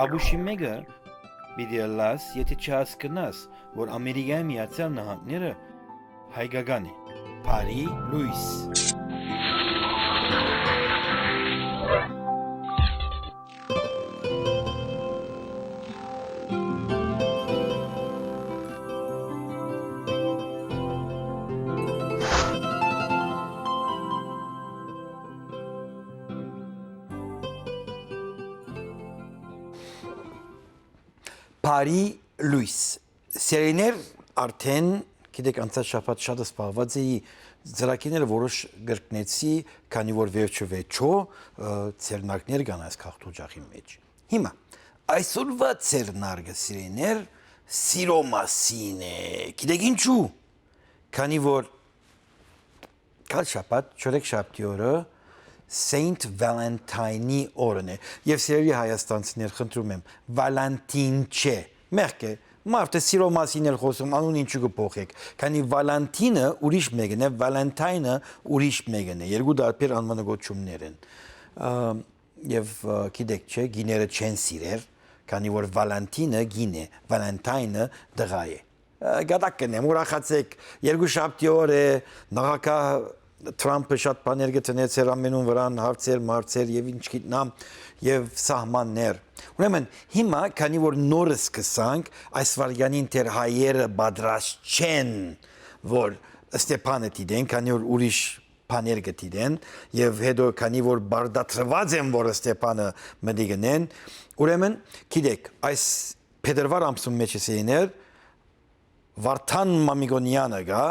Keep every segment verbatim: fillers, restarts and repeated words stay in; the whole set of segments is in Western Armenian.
Աբուշի մէկը պիտի ըլլաս, եթէ չհասկնաս, որ Ամերիկայի Միացյալ Նահանգները հայկական է։ Բարի լոյս։ Բարի լոյս։ Սիրելիներ, արդեն, գիտեք, անցած շաբաթ շատ զբաղված էի, ծրագիրները որոշ կրկնեցի, քանի որ վերջը վերջո, ը, ձեռնարկներ կան այս գաղթօջախին մէջ։ Հիմա, այսօրվա ձեռնարկը, սիրելիներ, սիրո մասին է։ Գիտեք ինչու՞։ Քանի որ գալ շաբաթ, չորեքշաբթի օրը Saint Valentine-ի օրն է։ Եվ սիրելի հայաստանցիներ, խնդրում եմ, Վալանտին չէ։ Մեղք է, մարդը սիրո մասին էր խոսում, անուն ինչու կը փոխեք։ Քանի Վալանտինը ուրիշ մեկն է, Վալենտայնը ուրիշ մեկն է։ Երկու տարբեր անվանագոչումներ են։ Ա, եւ, ա, գիտեք, չէ, գիները չեն սիրեր, քանի որ Վալանտինը գին է, Վալենտայնը տղայ է։ Ա, գատակ կ'ընեմ, ուրախացեք, երկու շաբթի օր է, նախագահ Թրամփը շատ բաներ կը տնեցեր ամենուն վրան, հարցեր, մարցեր եւ ինչ գիտնամ, եւ սահմաններ։ Ուրեմն, հիմա, քանի որ նորս սկսանք, այս վարքյանին դեռ հայերը պատրաստ չեն, որ Ստեփանը դիտեն, քանի որ ուրիշ բաներ կը դիտեն, եւ հետո, քանի որ բարդատրված են, որ Ստեփանը մտի գնեն, ուրեմն, գիտեք, այս փետրվար ամսուն մէջ, սիրելիներ, Վարդան Մամիկոնեանը կայ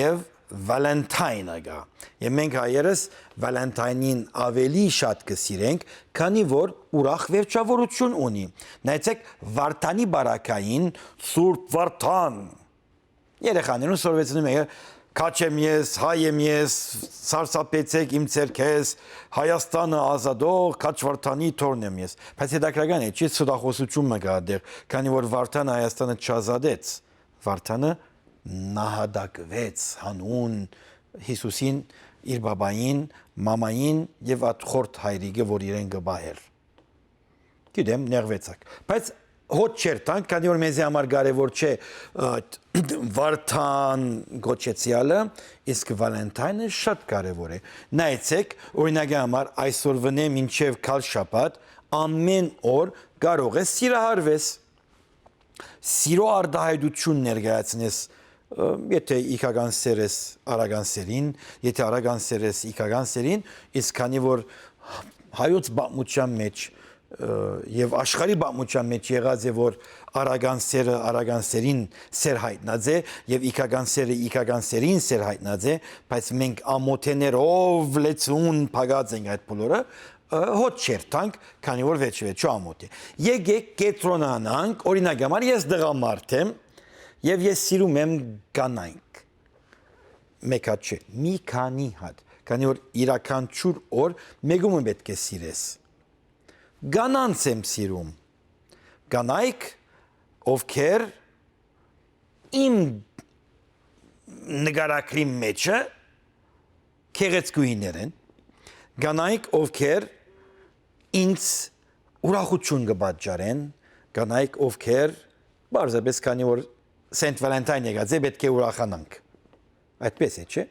եւ Վալենտայնը կայ։ Եւ մենք հայերս Վալենտայնին աւելի շատ կը սիրենք, քանի որ ուրախ վերջաւորութիւն ունի։ Նայեցեք, Վարդանի բարակային, Սուրբ Վարդան, երեխաներուն սորվեցնում է, «Քաջ եմ ես, հայ եմ ես, սարսափեցեք իմ ձեռքերս, Հայաստանը ազատող Քաջ Վարդանի թոռն եմ ես»։ Բայց հետաքրքրական է, չի, ստախոսութիւն մը կայ դեռ, քանի որ Վարդանը Հայաստանը չազատեց։ Վարդանը նահատակվեց հանուն Յիսուսին, իր բաբային, մամային եւ այդ խորթ հայրիկը, որ իրեն կը պահեր։ Գիտեմ, նեղվեցաք։ Բայց հոտ չէր տանք, քանի որ մեզի համար կարեւոր չէ, ը, Վարդան գոչեցեալը, իսկ Վալենտայնը շատ կարեւոր է։ Նայեցեք, օրինակի համար, այսօր վնե մինչեւ գալ շաբաթ, ամեն օր կարող ես սիրահարվես։ Սիրո արտահայտություն ներկայացնես, ը, եթէ իգական սեր ես արական սերին, եթէ արական սեր ես իգական սերին, իսկ քանի որ հայոց պատմության մեջ, ը, եւ աշխարհի պատմության մեջ եղած է, որ արական սերը արական սերին սեր յայտնած է, եւ իգական սերը իգական սերին սեր յայտնած է, բայց մենք ամոթեներով լեցուն փակած ենք այդ բոլորը, ը, հոտ չէր տանք, քանի որ վերջիվերջո ամոթ է։ Եկեք կեդրոնանանք, օրինակ համար, ես տղամարդ եմ, եւ ես սիրում եմ կանայք։ Մեկ հատ չէ, մի քանի հատ, քանի որ իրականչուր օր մեկումը պէտք է սիրես։ Կանանց եմ սիրում։ Կանայք, ովքեր իմ նկարագրի մեջը գեղեցկուհիներ են, կանայք, ովքեր ինձ ուրախություն կը պատճառեն, կանայք, ովքեր պարզապես քանի որ Սենթ Վալենտայն եկած է, պէտք է ուրախանանք։ Այդպես է, չէ՞։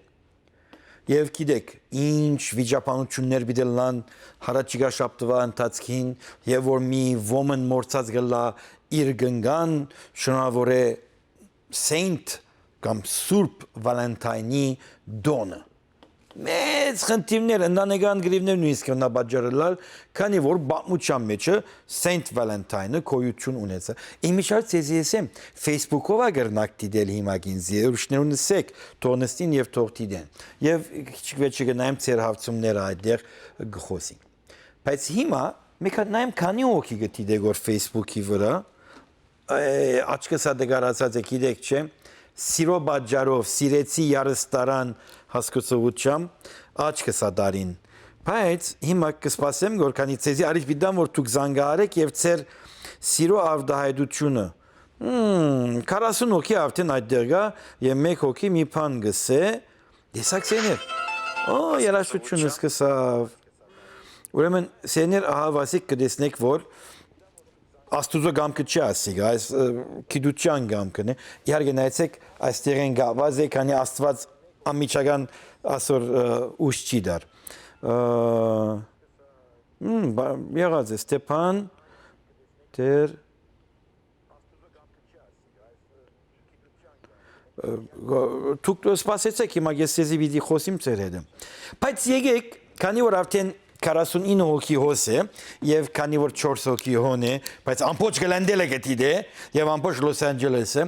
Եվ գիտեք, ինչ վիճաբանություններ պիտի ըլլան յառաջիկայ շաբթուայ ընթացքին, եւ որ մի woman մոռցած կ'ըլլայ իր կնքան, շնորհաւորէ Սենթ կամ Սուրբ Վալենտայնի տօնը։ Մեծ խնդիրներ, ընտանեկան կռիւներ նոյնիսկ կրնայ պատճառ ըլլալ, քանի որ պատմության մեջը Սենթ Վալենտայնը գոյություն ունեցա։ Իմիջիայ ձեզի ըսեմ, Facebook-ով ա կրնաք դիտել հիմա ինձ, ուրիշներուն ըսեք, թող նստին եւ թող դիտեն։ Եւ քիչ վերջը կնայեմ ձեր հարցումները, այդտեղ կխոսենք։ Բայց հիմա մեկ հատ նայեմ, քանի հոգի կը դիտեք որ Facebook-ի վրա, ը, աչքս ա դգարացած է, գիտեք, չէ՞, սիրո պատճառով, սիրեցի երեսթարան հասկացողությամբ, աչքս ա դարին։ Բայց հիմա կսպասեմ, որ քանի ձեզի առիթ պիտի տամ, որ դուք զանգահարեք եւ ձեր սիրո արտահայտությունը Հմ, քառասուն հոգի արդեն այդտեղ կայ, եւ մէկ հոգի մի բան կ'ըսէ, տեսակ սեներ։ Ո, երաժշտությունը սկսաւ։ Ուրեմն, սեներ, ահա, վասիկ կը տեսնէք, որ Աստուծոյ կամքը չի ասիկ, այս, ը, գիտութեան կամքն է։ Իհարկե, նայեցեք, այստեղէն գաված է, քանի Աստուած անմիջական ասոր, ը, ուժ չի դար։ Ը, հմ, բա-, եղած է Ստեփան, Տեր, ը, դուք սպասեցեք, հիմա ես ձեզի պիտի խօսիմ ձեր հետը։ Բայց եկեք, քանի որ արդեն քառասունինը հոգի հոս է, եւ քանի որ չորս հոգի հոն է, բայց ամբողջ Գլենդելը գտի դե, եւ ամբողջ Լոս Անջելեսը,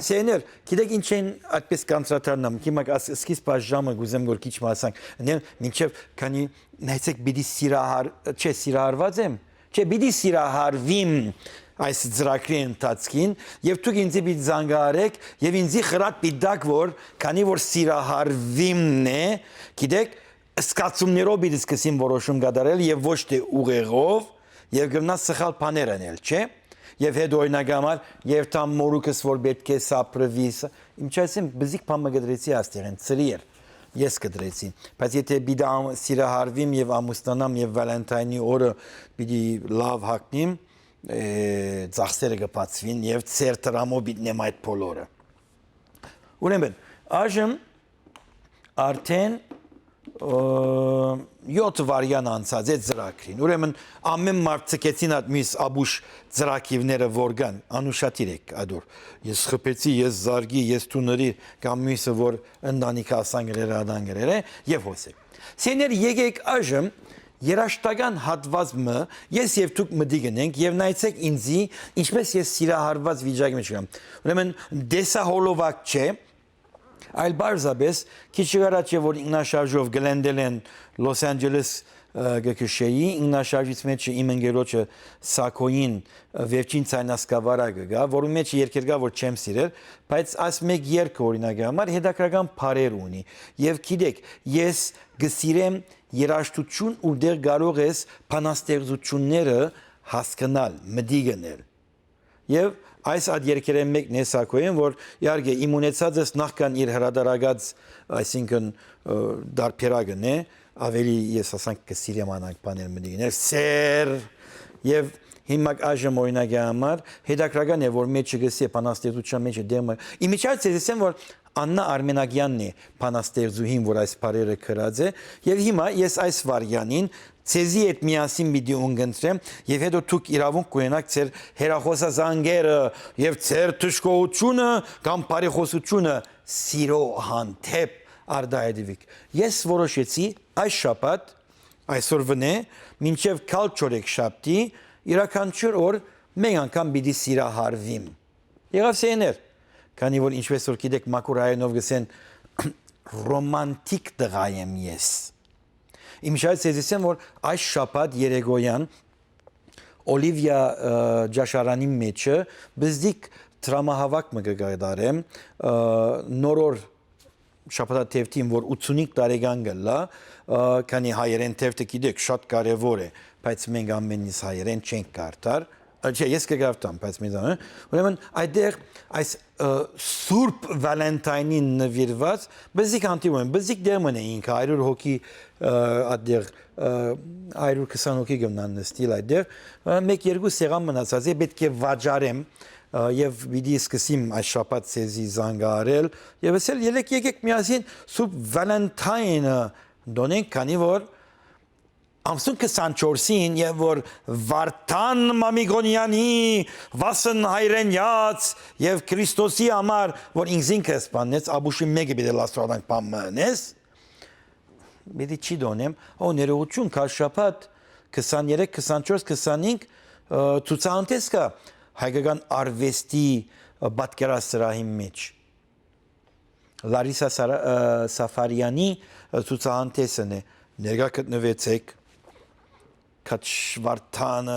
սեներ, գիտեք ինչ են այդպես կանցրադառնամ, հիմա աս-, սկիզբ այս ժամը կ'ուզեմ որ քիչ մասանք, ընեմ, մինչեւ քանի, նայեցեք, պիտի սիրահար-, չէ, սիրահարված եմ, չէ, պիտի սիրահարվիմ այս ծրագրի ընթացքին, եւ դուք ինձի պիտի զանգահարեք, եւ ինձի խրատ պիտի տաք, որ քանի որ սիրահարվիմն է, գիտեք, սկացումներով պիտի սկսեմ որոշում կատարել եւ ոչ թէ ուղեղով, եւ կրնաս սխալ բաներ անել, չէ՞։ Եւ հետ օրինակ համար, եւ թամ մորուքս որ պէտք է սափրուի, ս-, իմ չասեմ, բզիկ բան մը կտրեցի աստեղեն, ծրի էր, ես կտրեցի, բայց եթէ պիտի ամ-, սիրահարվիմ եւ ամուսնանամ եւ Վալենթայնի օրը պիտի լաւ հագնիմ, է, ծախսերը կբացուին եւ ծեր դրամով պիտի նեմ այդ բոլորը։ Ուրեմն, այժմ արդեն, ը, յոթ վարյան անցած է ծրագրին։ Ուրեմն, ամեն մարդ ցկեցին այդ միս աբուշ ծրագիրները որ կան, անուշադիր եք ադոր։ Ես խփեցի, ես զարգի, ես թունրի կամ միսը որ ընտանիքը ասան գրերը, ադան գրերը, եւ հոս է։ Սեներ, եկեք այժմ երաշտական հատված մը, ես եւ դուք մտի գնենք եւ նայեցեք ինձի, ինչպես ես սիրահարված վիճակի մեջ կամ։ Ուրեմն, դեսահոլովակ չէ, այլ պարզապես քիչ առաջ է որ ինքնաշարժով Գլենդելեն Լոս Անջելես, ը, կը քշեի, ինքնաշարժից մեջ իմ ընկերոջը Սակոյին, ը, վերջին ցայնասկավառակը կայ, որու մեջ երկեր կայ որ չեմ սիրեր, բայց այս մէկ երկը օրինակի համար հետաքրական բառեր ունի։ Եւ գիտեք, ես կը սիրեմ երաժշտություն, ուրտեղ կարող ես բանաստեղծությունները հասկնալ, մտի գնել։ Եւ այս այդ երկերէն մէկն է Սակոյին, որ իհարկե իմ ունեցածս նախքան իր հրադարակած, այսինքն, ը, դարբերակն է, ավելի ես ասանք կը սիրեմ անանք բաներ մտի գնել, սեր, եւ հիմա այժմ օրինակի համար հետաքրական է որ մեջը գսի բանաստեղծության մեջ է դերմը, իմիջայ ձեզսեմ որ Աննա Արմենակեանն է բանաստեղծուհին որ այս բառերը գրած է, եւ հիմա ես այս վարյանին ձեզի հետ միասին պիտի ունգընտրեմ, եւ հետո դուք իրաւունք կունենաք ձեր հեռախօսազանգերը եւ ձեր դժգոհությունը կամ բարեխօսությունը սիրո հանդեպ արտահայտվիք։ Ես որոշեցի այս շաբաթ, այսօր վնե, մինչեւ գալ չորեքշաբթի, յուրաքանչյուր օր մէկ անգամ պիտի սիրահարվիմ։ Եղաւ սեներ, քանի որ ինչպես որ գիտեք, մաքուր հայերէնով գսեն, ռոմանտիկ տղայ եմ ես։ Իմշայ ձեզի ասեմ որ այս շաբաթ երեկոյան Օլիվիա, ը, ճաշարանի մեջը բզդիկ դրամահավաք մը կը կատարեմ, ը, նորոր շաբաթաթերթին որ ութսունհինգ տարեկան կ'ըլլայ, ը, քանի հայերէն թերթը գիտեք շատ կարեւոր է, բայց մենք ամենից հայերէն չենք կարդար, ը, չէ, ես կը կարդամ, բայց մի դան, ուրեմն այդտեղ այս, ը, Սուրբ Վալենթայնին նվիրված բզիկ հանդիպում են, բզիկ դեր մնե ինքը հարյուր հոգի, ը, այդտեղ, ը, հարյուր քսան հոգի կմնան նստիլ այդտեղ, ը, մեկ երկու սեղան մնացած է, պէտք է վաճառեմ, ը, եւ պիտի սկսեմ այս շաբաթ ձեզի զանգահարել, եւ ասել ելեք եկեք միասին Սուրբ Վալենթայնը դոնենք, քանի որ ամսուն քսանչորսին, եւ որ Վարդան Մամիկոնյանի վասն հայրենյաց եւ Քրիստոսի համար, որ ինքզինքը սպաննեց, աբուշի մէկը պիտի լասորանք բան մնես, պիտի չի դոնեմ, ո, ներողություն, քար շաբաթ, քսաներեք, քսանչորս, քսանհինգ, ը, ցուցահանդես կայ հայկական արվեստի, ը, պատկերասրահի մեջ։ Լարիսա Սարա-, ը, Սաֆարյանի, ը, ցուցահանդեսն է։ Ներկայ գտնուեցեք, Քաչ Վարդանը,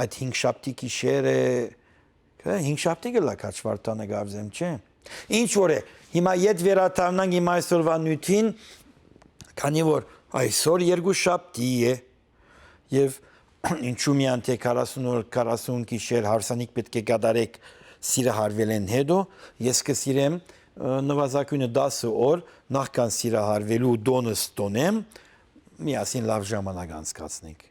այդ հինգշաբթի գիշեր է, հա, հինգշաբթի կ'ըլլայ Քաչ Վարդանը կ'արզեմ, չէ՞։ Ինչ որ է, հիմա ետ վերադառնանք իմ այսօրվա նիւթին, քանի որ այսօր երկուշաբթի է, եւ ինչու՞ միայն թէ քառասուն օր, քառասուն գիշեր հարսանիք պէտք է կատարեք սիրահարուելէն յետոյ, ես կը սիրեմ, ը, նուազագոյնը տասը օր նախքան սիրահարուելու տօնս տօնեմ, միասին լաւ ժամանակ անցկացնենք։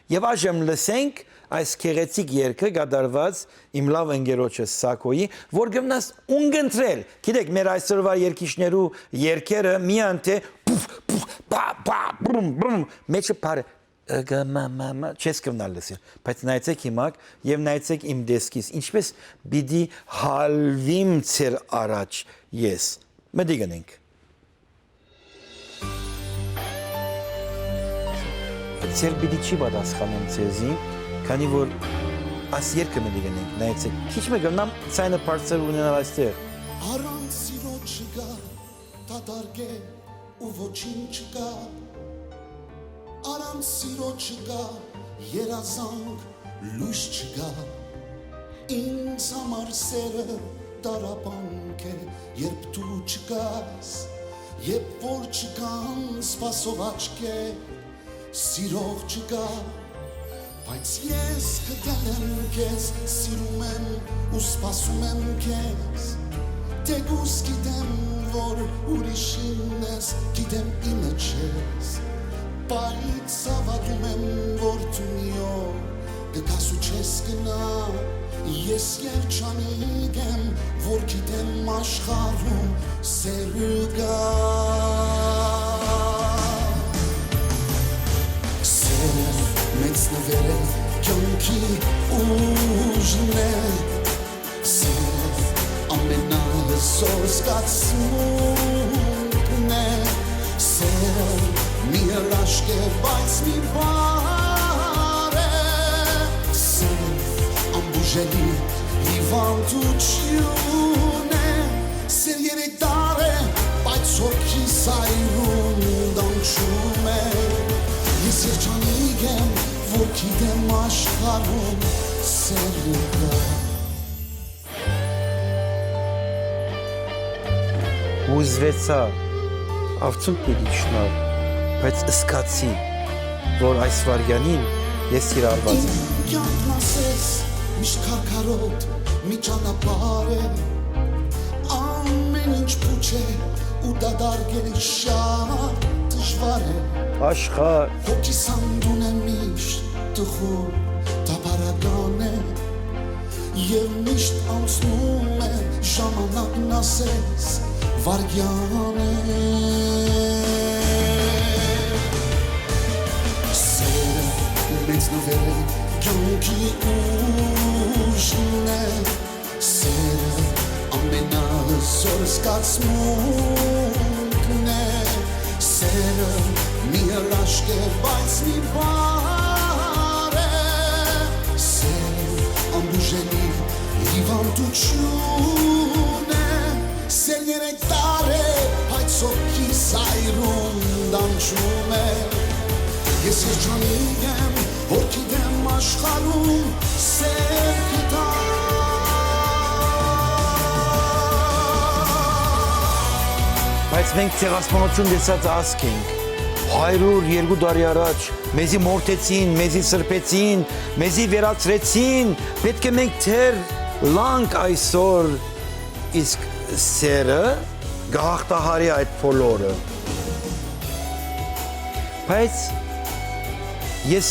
Եւ այժմ լսենք այս գեղեցիկ երգը կատարուած իմ լաւ ընկերոջս Սակոյի, որ կրնաս ունկնդրել։ Գիտեք, մեր այսօրվա երգիչներու երգերը միայն թե պուֆ, պուֆ, պա, պա, բրում, բրում, մեջը բարը, ը, գ, մա, մա, մա, չես կրնար լսել, բայց նայեցեք հիմա եւ նայեցեք իմ դեսքիս, ինչպես պիտի հալվիմ ձեր առաջ ես։ Մտի գնենք։ Ձեր պիտի չի պատասխանեմ ձեզի, քանի որ այս երգը մտի գնենք, նայեցեք, քիչ մը կրնամ ձայնը բարձր ունենալ այստեղ։ Առանց սիրո չկայ դատարկ է ու ոչինչ չկայ, առանց սիրո չկայ երազանք, լոյս չկայ։ Ինձ համար սերը տառապանք է, երբ դու չկաս, երբ որ չկան սպասող աչքեր, սիրող չկա, բայց ես գտել եմ քեզ, սիրում եմ ու սպասում եմ քեզ, թեկուզ գիտեմ, որ ուրիշինն ես, գիտեմ իմը չես, բայց հավատում եմ, որ դու մի օր կգաս ու չես գնա, ես երջանիկ եմ, որ գիտեմ աշխարհում սերը կայ։ Սերը մեծ նվեր է, կյանքի ուժն է, սերը ամենահզոր զգացմունքն է, սերը մի հրաշք է, բայց մի բառ է, սերը անբուժելի հիվանդութիւն է, սեր երեք դար է, բայց հոգիս այրում տանջում է։ Ես երջանիկ եմ, որ գիտեմ աշխարհում սերը կայ։ Ուզվեցայ, արցունք պիտի իջնար, բայց զգացի, որ այս վայրկեանին ես սիրահարուած եմ։ Իմ կյանքն ասես միշտ քարքարոտ մի ճանապարհ է, ամեն ինչ փուչ է ու դատարկ է, շատ դժվար է։ Աշխարհ։ Հոգիս անդուն է միշտ տխուր, թափառական է, եւ միշտ անցնում է ժամանակն ասես վայրկեան է։ Սերը մեծ նվեր է, կյանքի ուժն է, սերը ամենազոր զգացմունքն է, սերը մի հրաշք է, բայց մի բառ է, սերը անբուժելի հիվանդութիւն է, սեր երեք դար է, բայց հոգիս այրում տանջում է։ Ես երջանիկ եմ, որ գիտեմ աշխարհում սեր գտա։ Բայց մենք ցեղասպանութիւն տեսած ազգ ենք։ Հարիւր երկու տարի առաջ մեզի մորթեցին, մեզի սրբեցին, մեզի վերացրեցին, պէտք է մենք դեռ լանք այսօր, իսկ սերը կը հաղթահարի այդ բոլորը։ Բայց ես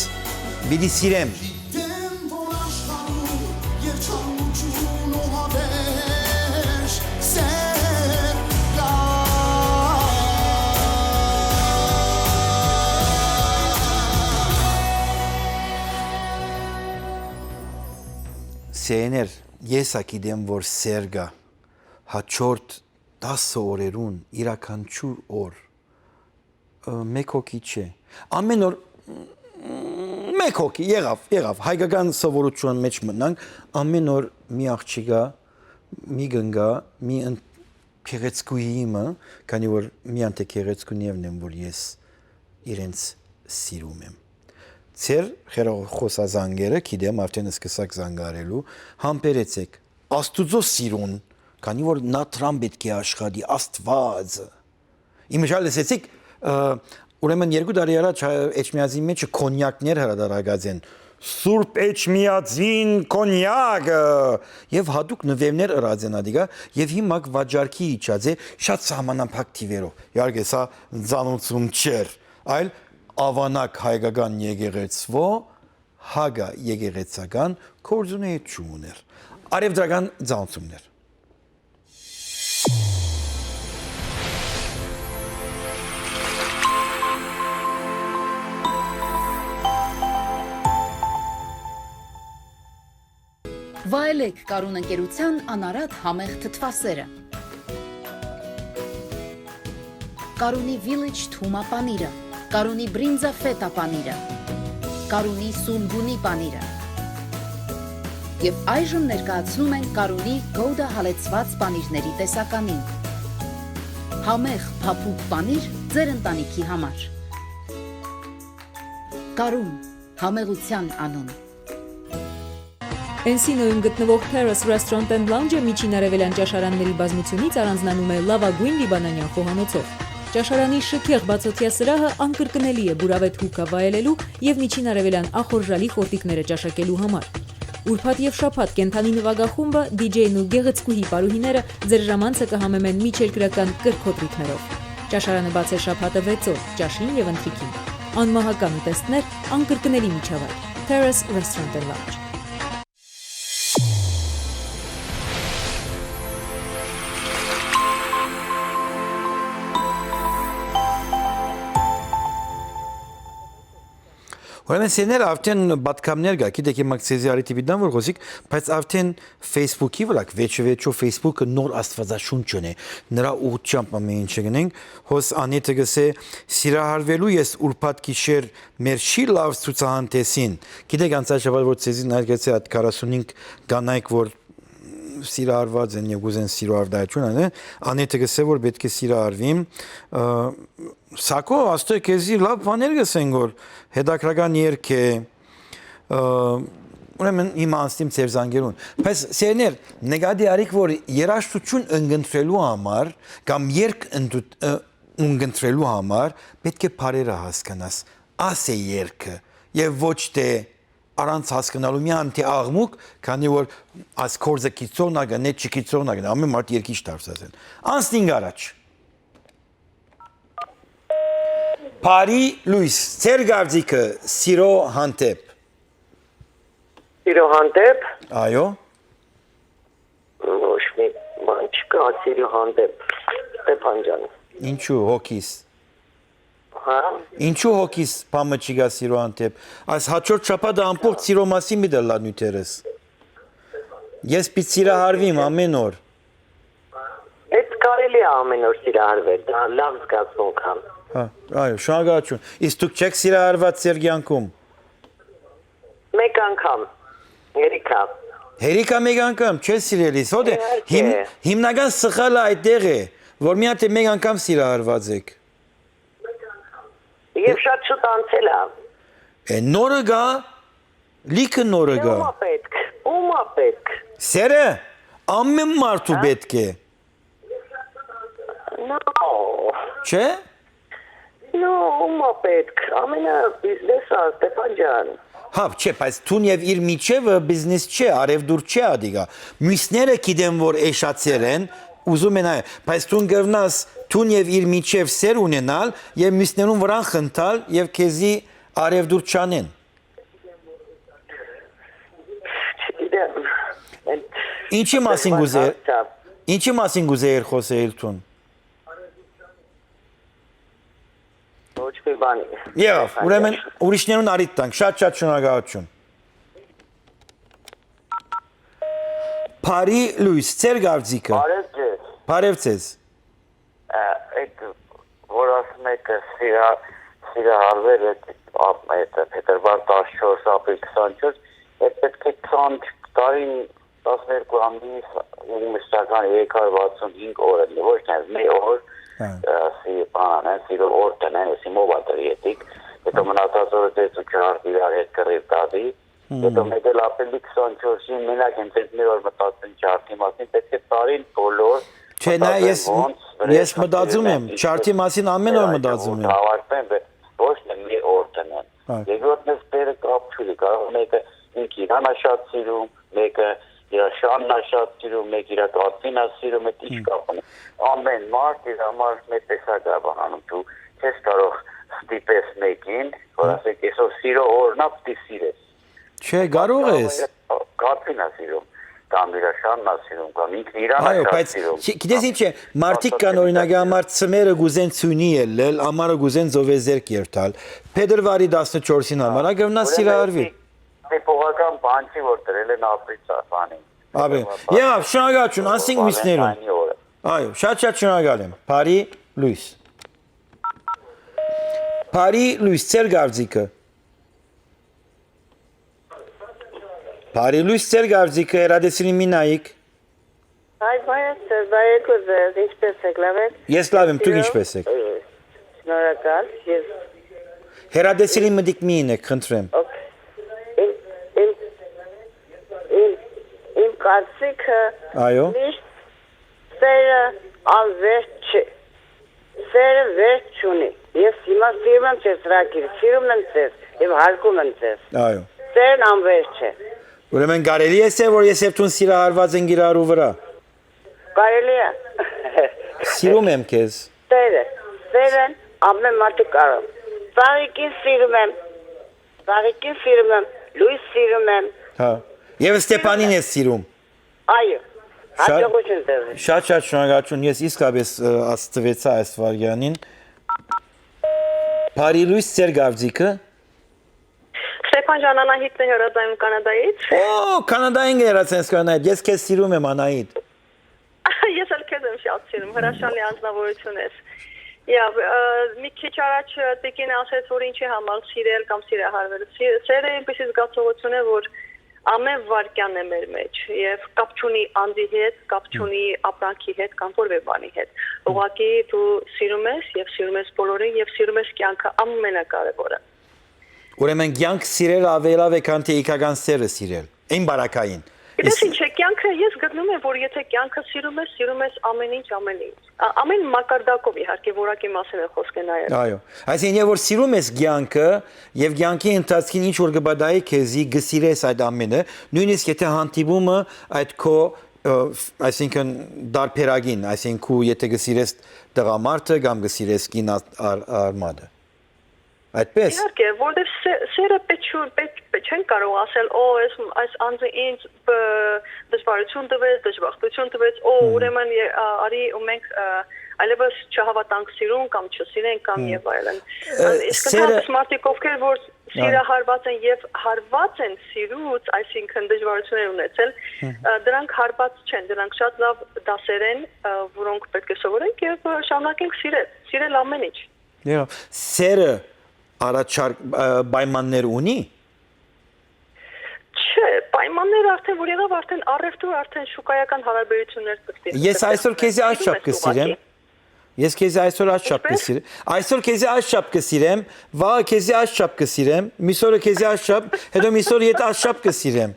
պիտի սիրեմ։ Գիտեմ, որ աշխարհում երջանկութիւն ու հավերժ սեր կայ։ Սերեներ, ես ա գիտեմ, որ սեր կայ, հաջորդ տասը օրերուն իրականչու օր, ը, մէկ հոգի չէ։ Ամեն օր, մ, մէկ հոգի, եղաւ, եղաւ, հայկական սովորութիւնը մէջ մտնանք, ամեն օր մի աղջիկա, մի կնկա, մի ըն-, գեղեցկուհի մը, քանի որ միայն թե գեղեցկուներն են, որ ես իրենց սիրում եմ։ Ձեր հեռախոսազանգերը, գիտեմ, արդեն սկսակ զանգարելու, համբերեցեք, Աստուծոյ սիրուն, քանի որ Նաթ Ռամ պէտք է աշխատի, Աստուածը։ Իմիջա լսեցիք, ը, ուրեմն երկու տարի առաջ, ը, Էջմիածին մէջը կոնյակներ հրատարակած են, Սուրբ Էջմիածին կոնյակը։ Եւ յատուկ նուէվներ ըրած են ատիկա, եւ հիմա վաճառքի իջած է շատ սահմանափակ թիվերով։ Իհարկե, սա ծանուցում չէր, այլ ավանակ հայկական եկեղեցւոյ հակա եկեղեցական գործունեութիւն էր։ Առեւտրական ծանուցումներ։ Վայելեք Կարուն ընկերութեան անարատ համեղ թթուասերը։ Կարունի Village թումա պանիրը, Կարունի Բրինձա Ֆետա պանիրը, Կարունի Սունգունի պանիրը։ Եւ այժմ ներկայացնում ենք Կարունի Գոուդա հալեցուած պանիրների տեսականին։ Համեղ, փափուկ պանիր ձեր ընտանիքի համար։ Կարուն, համեղութեան անուն։ Էնսինոյում գտնուող Terrace Restaurant and Lounge-ը Միջին Արեւելեան ճաշարանների բազմութիւնից առանձնանում է լաւագոյն լիբանանեան խոհանոցով։ Ճաշարանի շքեղ բացօթեայ սրահը անկրկնելի է բուրավէտ հուքա վայելելու եւ Միջին Արեւելեան ախորժալի խորտիկները ճաշակելու համար։ Ուրբաթ եւ շաբաթ կենդանի նուագախումբը, դիջեյն ու գեղեցկուհի պարուհիները ձեր ժամանցը կը համեմեն միջերկրական կրքոտ ռիթմերով։ Ճաշարանը բաց է շաբաթը վեց օր, ճաշին եւ ընթրիքին։ Անմահական ուտեստներ, անկրկնելի միջավայր։ Terrace Restaurant and Lounge։ Ուրեմն, սիրելիներ, արդեն պատգամներ կայ, գիտէք, հիմա ձեզի առիթ պիտի տամ, որ խօսիք, բայց արդեն Facebook-ի վրայ, վերջը-վերջը Facebook-ը նոր աստուածաշունչ ունի, նրա ուղղությամբ ամեն ինչը գնենք, հոս Անետը գսե, սիրահարվելու ես ուրբաթ գիշեր մեր շի լավ ցուցահանդեսին։ Գիտէք, անցյալ շաբաթ որ ձեզի նայեցի այդ քառասունհինգ կանայք, որ սիրահարված են եւ կուզեն սիրո արդարություն անեն, Անետը գսե, որ պէտք է սիրահարվիմ, ը, սակո, աստե քեզի լավ բաներ գսեն, որ հետաքրական երգ է, ը, ուրեմն հիմա անցնիմ ձեր զանգերուն։ Բայց, սիրելիներ, նկատի առիք, որ երաժշտություն ընկընտրելու համար կամ երգ ընդուտ-, ը, ընկընտրելու համար պէտք է բառերը հասկանաս, աս է երգը, եւ ոչ թե առանց հասկանալու միայն թե աղմուկ, քանի որ աս գործը գիծողնական է, չգիծողնական է, ամեն մարդ երկիշ դարձած են։ Անցնինք առաջ։ Բարի լոյս, ձեր կարծիքը սիրո հանդեպ։ Սիրո հանդեպ։ Այո։ Ոչ մի բան չկա սիրո հանդեպ, Ստեփան ջան։ Ինչու հոգիս։ Հա։ Ինչու հոգիս բամը չկա սիրո հանդեպ։ Այս հաջորդ շաբաթը ամբողջ սիրո մասին մի դլա նյութերս։ Ես պիտի սիրահարվիմ ամեն օր։ Այդ կարելի է ամեն օր սիրահարվել, դա լավ զգացմունք ա։ Հա, այո, շնորհակալություն։ Իսկ դուք չեք սիրահարված ձեր կյանքում։ Մեկ անգամ, հերիքա։ Հերիքա մեկ անգամ, չէ՞ սիրելիս, հոդե Իհարկե։ Հիմ-, հիմնական սխալը այդտեղ է, որ մի հատ է մեկ անգամ սիրահարված եք։ Եվ շատ շուտ անցել ա։ Է, նորը գա, լիքը նորը Դե գա։ Ո՞ւմ ա պետք, ո՞ւմ ա պետք։ Սերը, ամեն մարդու Հա։ պետք է։ No։ Չէ՞։ No, ո՞ւմ ա պետք, ամենը բիզնես ա, Ստեփան ջան։ Հա, չէ, բայց դուն եւ իր միջեւը բիզնես չէ, արեւտուր չէ ադիգա։ Մյուսները գիտեմ, որ էշացեր են, ուզում են այ, բայց դուն կրնաս դուն եւ իր միջեւ սեր ունենալ եւ մյուսներուն վրան խնդալ եւ քեզի արեւտուր չանեն։ Չգիտեմ, այդ Ինչի մասին Ստեփան կուզե-, հարցը։ ինչի մասին կուզեիր խոսել դուն։ Ոչ մի բանի։ Եղավ, ուրեմն ուրիշներուն առիթ տանք, շատ-շատ շնորհակալություն։ Բարի լույս, ձեր կարծիքը։ Բարև ձեզ։ Բարև ձեզ։ Ա, այդ, որ ասում եք, սիրա-, սիրահարվել է, ա, այդ, փետրվար տասնչորս, ապրիլ քսանչորս, այդ պետք է քսան տարին, տասներկու ամիս, ուրեմն մշտական երեք հարյուր վաթսուն հինգ օր է, ոչ թե մի օր, Հա։ ա, սի-, բան անեն, սիրո օր տնեն, էսի մոբա դրի էտիկ, հետո մնացած օրը դες ու չհարդի իրար հետ կռիվ տալի, Հմ։ հետո մեկ էլ ապրիլի քսանչորսին մենակ հենց այդ մի օր մտածեն չարդի մասին, պետք է տարին բոլոր Չէ, նա մտածեն ես, ոնց վրեժ ես մտածում եմ, խնդիրներ, չարդի ինչպես մասին ամեն օր վերաճամուտ մտածում եմ։ Հավաքվեն, վե-, ոչ թե մի օր տնեն։ Այո։ Երկրորդն է սերը կապ չունի, կարող մեկը ինքը իրան ա շատ սիրում, մեկը իր շանն ա շատ սիրում, մեկը իր կատվին ա սիրում, այդ ինչ կապ ունի։ Ամեն մարդ իր համար մեծ տեսակ ա բանանում, դու չես կարող ստիպես մեկին, որ ասեք, «Այսօր սիրո օրն ա, պիտի սիրես»։ Չէ, կարող ես։ Կատվին ա սիրում, կամ իր շանն ա սիրում, կամ ինքը իրան ա Այո, շատ բայց սիրում։ Չի, գիտես ինչ է, մարդիկ կան, օրինակ, համար ծմերը գուզեն ցունի ելլել, ամառը գուզեն ծովեզերք երթալ։ Փետրվարի տասնչորսին համար, ա, կգնա սիրահարուի։ Դե փողական բան չի, որ դրել են ապրիլ ծախանին։ Աբե, Ուրեմն, եղավ, շնորհակալություն, ասենք մյուսներուն։ Վալենտայնի օրը։ Այո, շատ-շատ շնորհակալ եմ։ Բարի լույս։ Բարի լույս, ձեր կարծիքը։ Բարի լույս, ձեր կարծիքը, հեռատեսիլին մի նայեք։ Հայ, բարև ձեզ, բարի օր ձեզ, ինչպե՞ս եք, լավ եք։ Ես լավ եմ, դուք Սիրո, ինչպե՞ս եք։ Շնորհակալ, ես Հեռատեսիլին մտիկ մի ինեք, խնդրեմ։ Okay. Իմ, իմ, իմ, իմ կարծիքը Այո։ Միշտ սերը անվերջ չէ։ Սերը վերջ չունի։ Ես հիմա սիրում եմ ձեր ծրագիրը, սիրում եմ ձեզ և հարգում եմ ձեզ։ Այո։ Սերն անվերջ է։ Ուրեմն կարելի է ասել, որ ես և դուն սիրահարված ենք իրարու վրա։ Կարելի է։ Սիրում եմ քեզ։ Սերը, սերն ամեն մարդը կարող։ Ծաղիկին սիրում եմ, ծաղիկին սիրում եմ, լույս սիրում եմ։ Հա։ Եվ Ստեփանին ես սիրում։ Այո, Շատ, հաջողություն ձեզ։ շատ, շատ շնորհակալություն։ Ես իսկապես, ը, աստուեցա այս վարյանին։ Բարի լույս, ձեր կարծիքը։ Ստեփան ջան, Անահիտն է հեռաձայնում Կանադայից։ Օ, Կանադայէն հեռացանց Կանադայից։ Ես քեզ սիրում եմ, Անահիտ։ Ես էլ քեզ եմ շատ սիրում, հրաշալի անձնավորություն ես։ Եվ, ը, մի քիչ առաջ, ը, Տիկին ասեց, որ ինչի համար սիրել կամ սիրահարվել։ Սի-, սերը այնպիսի զգացողություն է, որ ամեն վարքյան է մեր մեջ, և կապ չունի անձի հետ, կապ չունի ապրանքի հետ կամ որևէ բանի հետ։ Ուղղակի դու սիրում ես և սիրում ես բոլորին և սիրում ես կյանքը, ամենակարևորը։ Ուրեմն կյանք սիրել ավելավ է, քան թե իգական սերը սիրել։ Այն բարակային։ Գիտես Իսկ ինչ է, կյանքը, ես գտնում եմ, որ եթե կյանքը սիրում ես, սիրում ես ամեն ինչ, ամեն ինչ։ Ա-, ամեն մակարդակով, իհարկե, որակի մասին է խոսքը նաև։ Այո։ Այսինքն, երբ որ սիրում ես կյանքը, և կյանքի ընթացքին ինչ որ կբադայի քեզի, կսիրես այդ ամենը, նույնիսկ եթե հանդիպումը այդ քո, ը, f-, այսինքն, դարբերագին, այսինքն, քու եթե կսիրես տղամարդը կամ կսիրես կին ա-, ար-, արմատը։ Այդպես։ Իհարկե, որտեվ սե-, սերը պետք չու-, պետք, պետք չեն կարող ասել, «Օ, այս, այս անձը ինձ, ը, դժվարություն տվեց, դժբախտություն տվեց, օ, Հմ։ ուրեմն, ե-, ա, արի ու մենք, ը, այլևս չհավատանք սիրուն կամ չսիրենք կամ Հմ։ և այլն»։ Ը, Ան-, իսկ սերը ընդհանրապես մարդիկ, ովքեր որ Այո։ սիրահարված են և հարված են սիրուց, այսինքն դժվարություններ ունեցել, Հմ։ ը, դրանք հարված չեն, դրանք շատ լավ դասեր են, ը, որոնք պետք է սովորենք և, ը, շարունակենք սիրել, սիրել ամեն ինչ։ Եղա։ Սերը առաջարկ-, ը, պայմաններ ունի։ Չէ, պայմանները արդեն որ եղավ, արդեն առևտուր, արդեն շուկայական հարաբերություններ կստեղծվեն։ Ես այսօր քեզի այս չափ կսիրեմ։ Ես քեզի այսօր այս չափ Ինչպես։ կսիրեմ։ Այսօր քեզի այս չափ կսիրեմ, վաղը քեզի այս չափ կսիրեմ, միսօրը քեզի այս չափ, հետո միսօրը ետ այս չափ կսիրեմ։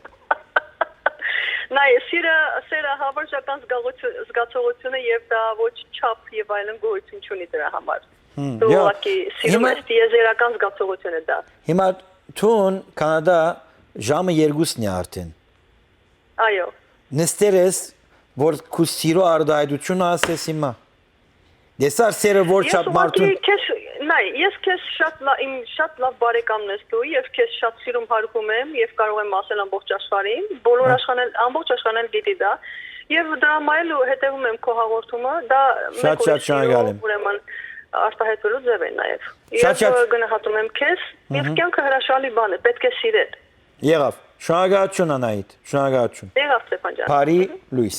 Նայ, սիրը, սերը հավերժական զգացողություն, զգացողություն է և դա ոչ չափ և այլն գոյություն չունի դրա համար։ Հմ, Դու յա, ուղղակի սիրում հիմա ես, տիեզերական զգացողություն է դա։ Հիմա դուն Կանադա ժամը երկուսն է արդեն։ Այո։ Նստեր ես, որ քու սիրո արտահայտությունը ասես հիմա։ Ես ար սերը որ Ես չափ ուղղակի մարդուն քեզ, նայ, ես քեզ շատ լա-, իմ շատ լավ բարեկամն ես դու, ես քեզ շատ սիրում հարգում եմ և կարող եմ ասել ամբողջ աշխարհին, բոլոր Ա- աշխարհն էլ, ամբողջ աշխարհն էլ գիտի դա։ Եվ դրա համար էլ ու հետևում եմ քո հաղորդումը, դա Շատ, մեկ շատ ուրիշ շնորհակալ սիրո, եմ։ ուրեմն, արտահայտվելու ձև է նաև։ Շատ, Եվ, շատ ը, գնահատում եմ քեզ, և Մհմ։ կյանքը հրաշալի բան է, պետք է սիրել։ Եղավ։ Շնորհակալություն, Անահիտ, շնորհակալություն։ Եղավ, Ստեփան ջան։ Բարի Մհմ։ լույս։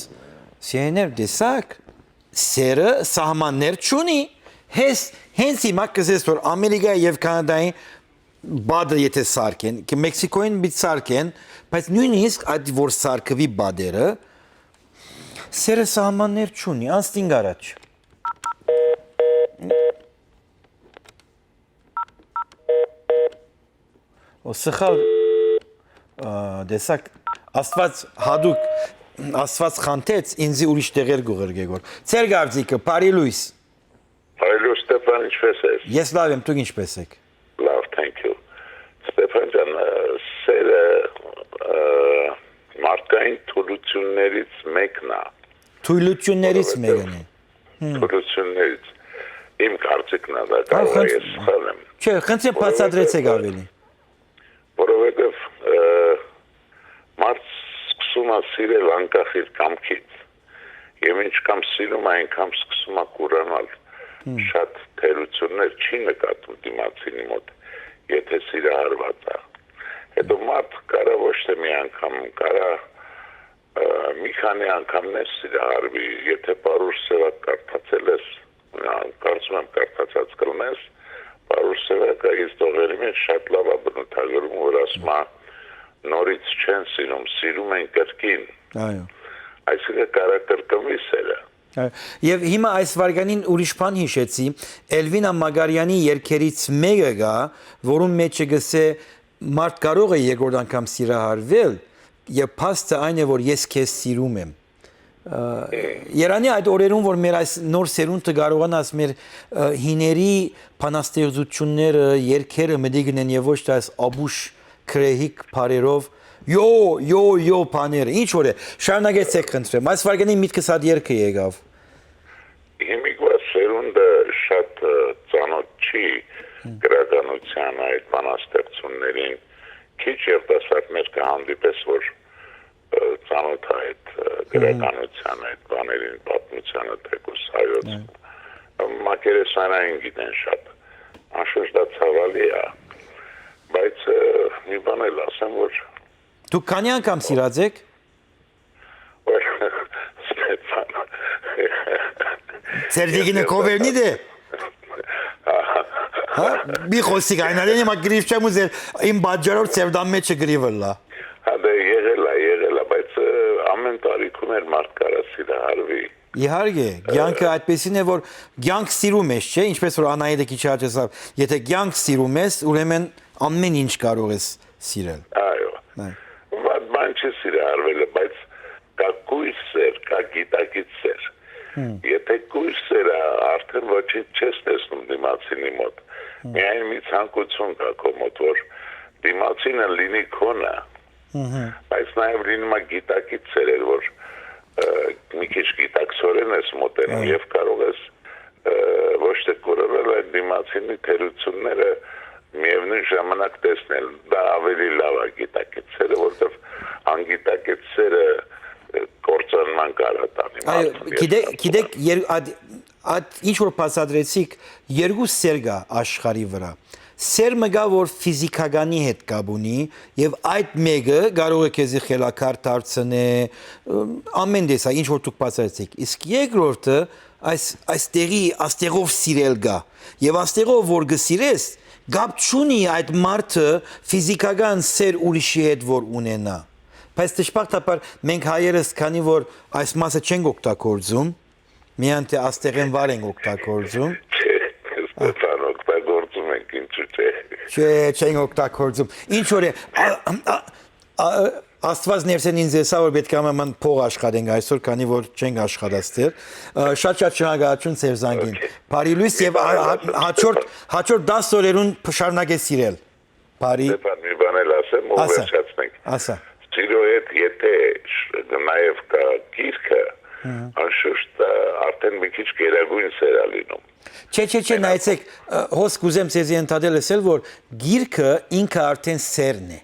Սիրեներ, տեսակ, սերը սահմաններ չունի։ Հես, հենց հիմա կզես, որ Ամերիկայի և Կանադայի բադը եթե սարքեն, կը Մեքսիքոյին պիտի սարքեն, բայց նույնիսկ այդ որ սարքվի բադերը, սերը սահմաններ չունի, անստինգ առաջ։ Ու սխալ, ա, տեսակ, Աստված հատուկ, Աստված խանթեց ինձի ուրիշ տեղեր գուղերգեգոր։ Ձեր կարծիքը, բարի լույս։ Այլո, Ստեփան, ինչպե՞ս ես։ Ես լավ եմ, դուք ինչպե՞ս եք։ Լավ, thank you։ այն թուլություններից մեկն է։ Թուլություններից որովհետև մեկն է։ Հմ։ Թուլություններից, իմ կարծիքն է դա, Հա, կարող է խնդրեմ։ ես սխալ եմ։ Չէ, խնդրեմ, Որովհետև բացատրեցեք ավելի։ Որովհետև, ը, մարդ սկսում է սիրել անկախ իր կամքից, և ինչքան սիրում է, այնքան սկսում է կուրանալ։ Հմ։ Շատ թերություններ չի նկատում դիմացինի մոտ, եթե սիրահարված է։ Հետո մարդ կարա ոչ թե մի անգամ, կարա, ը, մի քանի անգամներ սիրահարվի, եթե Պարուր Սեւակ կարդացել ես, ա, կարծում եմ կարդացած կլնես, Պարուր Սեւակը իր տողերի մեջ շատ լավ է բնութագրում, որ ասում է, «Նորից չեն սիրում, սիրում են կրկին»։ Այո։ Այսինքն կարա կրկնվի սերը։ Այո։ Եվ հիմա այս վարգանին ուրիշ բան յիշեցի, Էլվինա Մագարյանի երգերից մեկը կա, որուն մեջ գսե, «Մարդ կարող է երկրորդ անգամ սիրահարվել, եւ փաստը այն է, որ ես քեզ սիրում եմ»։ Ը, երանի այդ օրերուն, որ մեր այս նոր սերունդը կարողանաս մեր, ը, հիների բանաստեղծությունները, երգերը մտի գնեն եւ ոչ թե այս աբուշ քրեհիկ բառերով, «Յո, յո, յո» բաները, ինչ որ է, շարունակեցեք, խնդրեմ։ Այս վարգանին միտքս հատ երգը եկաւ։ Հիմիկվա սերունդը շատ, ը, ծանոթ չի Հմ։ գրականության այդ բանաստեղծություններին։ Քիչ երիտասարդներ կը հանդիպես, որ, ը, ծանոթ է այդ, ը, Հմ։ գրականության այդ բաներին, պատմությանը թեկուզ հայոց։ Հմ։ Մակերեսանային գիտեն շատ։ Անշուշտ դա ցավալի է, բայց, ը, մի բան էլ ասեմ, որ Դուք քանի՞ անգամ սիրած եք։ Ստեփան։ Ձեր դիգինը քովերնի դե։ Հա, մի խոսիկ այն ալեն, հիմա գրիվ չեմ ուզեր, իմ պատճառով ձեր դան մեջը գրիվ ըլլա։ Հա, դե, եղել է, եղել է, բայց, ը, ամեն տարիքում էր մարդ կարա սիրահարվի։ Իհարկե, կյանքը այդպեսին է, որ կյանք սիրում ես, չէ՞, ինչպես որ Անահիտը քիչ առաջ ասավ, եթե կյանք սիրում ես, ուրեմն ամեն ինչ կարող ես սիրել։ Այո։ Այո։ Վատ բան չի սիրահարվելը, բայց կա կույր սեր, կա գիտակից սեր։ Հմ։ Եթե կույր սեր ա, արդեն ոչինչ չես տեսնում դիմացինի մոտ։ Հմ։ Միայն մի ցանկություն կա քո մոտ, որ դիմացինը լինի քոնը, Հմ, հմ։ բայց նաև լինում է գիտակից սեր էր, որ, ը, մի քիչ գիտակցորեն ես մոտենում Այո։ և կարող ես, ը, ոչ թե կուրընել, այլ դիմացինի թերությունները միևնույն ժամանակ տեսնել։ Դա ավելի լավ է գիտակից սերը, որովհետև անգիտակից սերը, ը, կործանման կարա տանի Այո, մարդուն, ես գիտեք, կարծում գիտեք, եմ։ եր-, այդ, այդ ինչ որ բացատրեցիք, երկու սեր կա աշխարհի վրա։ Սեր մը կա, որ ֆիզիքականի հետ կապ ունի, և այդ մեկը կարող է քեզի խելագար դարձնե, ըմ, ամեն տեսակ, ինչ որ դուք բացատրեցիք։ Իսկ երկրորդը, այս, այս տեղի, աստեղով սիրել կա։ Եվ աստեղով որ կսիրես, կապ չունի այդ մարդը ֆիզիքական սեր ուրիշի հետ որ ունենա։ Բայց դժբախտաբար մենք հայերս, քանի որ այս մասը չենք օգտագործում, միայն թե աստեղեն վար ենք օգտագործում։ Չէ, Ստեփան, օգտագործում ենք, ինչու՞ չէ։ Չէ, չենք օգտագործում։ Ինչ որ է, ա, ա, ա, Աստված ներսեն ինձ եսա, որ պետք է ամեն փող աշխատենք այսօր, քանի որ չենք աշխատած դեռ։ Ա, շատ-շատ շնորհակալություն ձեր զանգին։ Օքեյ։ Բարի լույս և հա-, հա-, հաջորդ, հաջորդ դաս օրերուն շարունակե սիրել։ Բարի Ստեփան, մի բան էլ ասեմ, ու Ասա, վերջացնենք։ Ասա։ Սիրո հետ եթե շ-, նաև կա գիրքը, Հը։ անշուշտ, ա, արդեն մի քիչ գերագույն սեր ա լինում։ Չէ, չէ, չէ, Մենակ նայեցեք, ը, հոս կուզեմ ձեզի ընդհատել, ասել, որ գիրքը ինքը արդեն սերն է։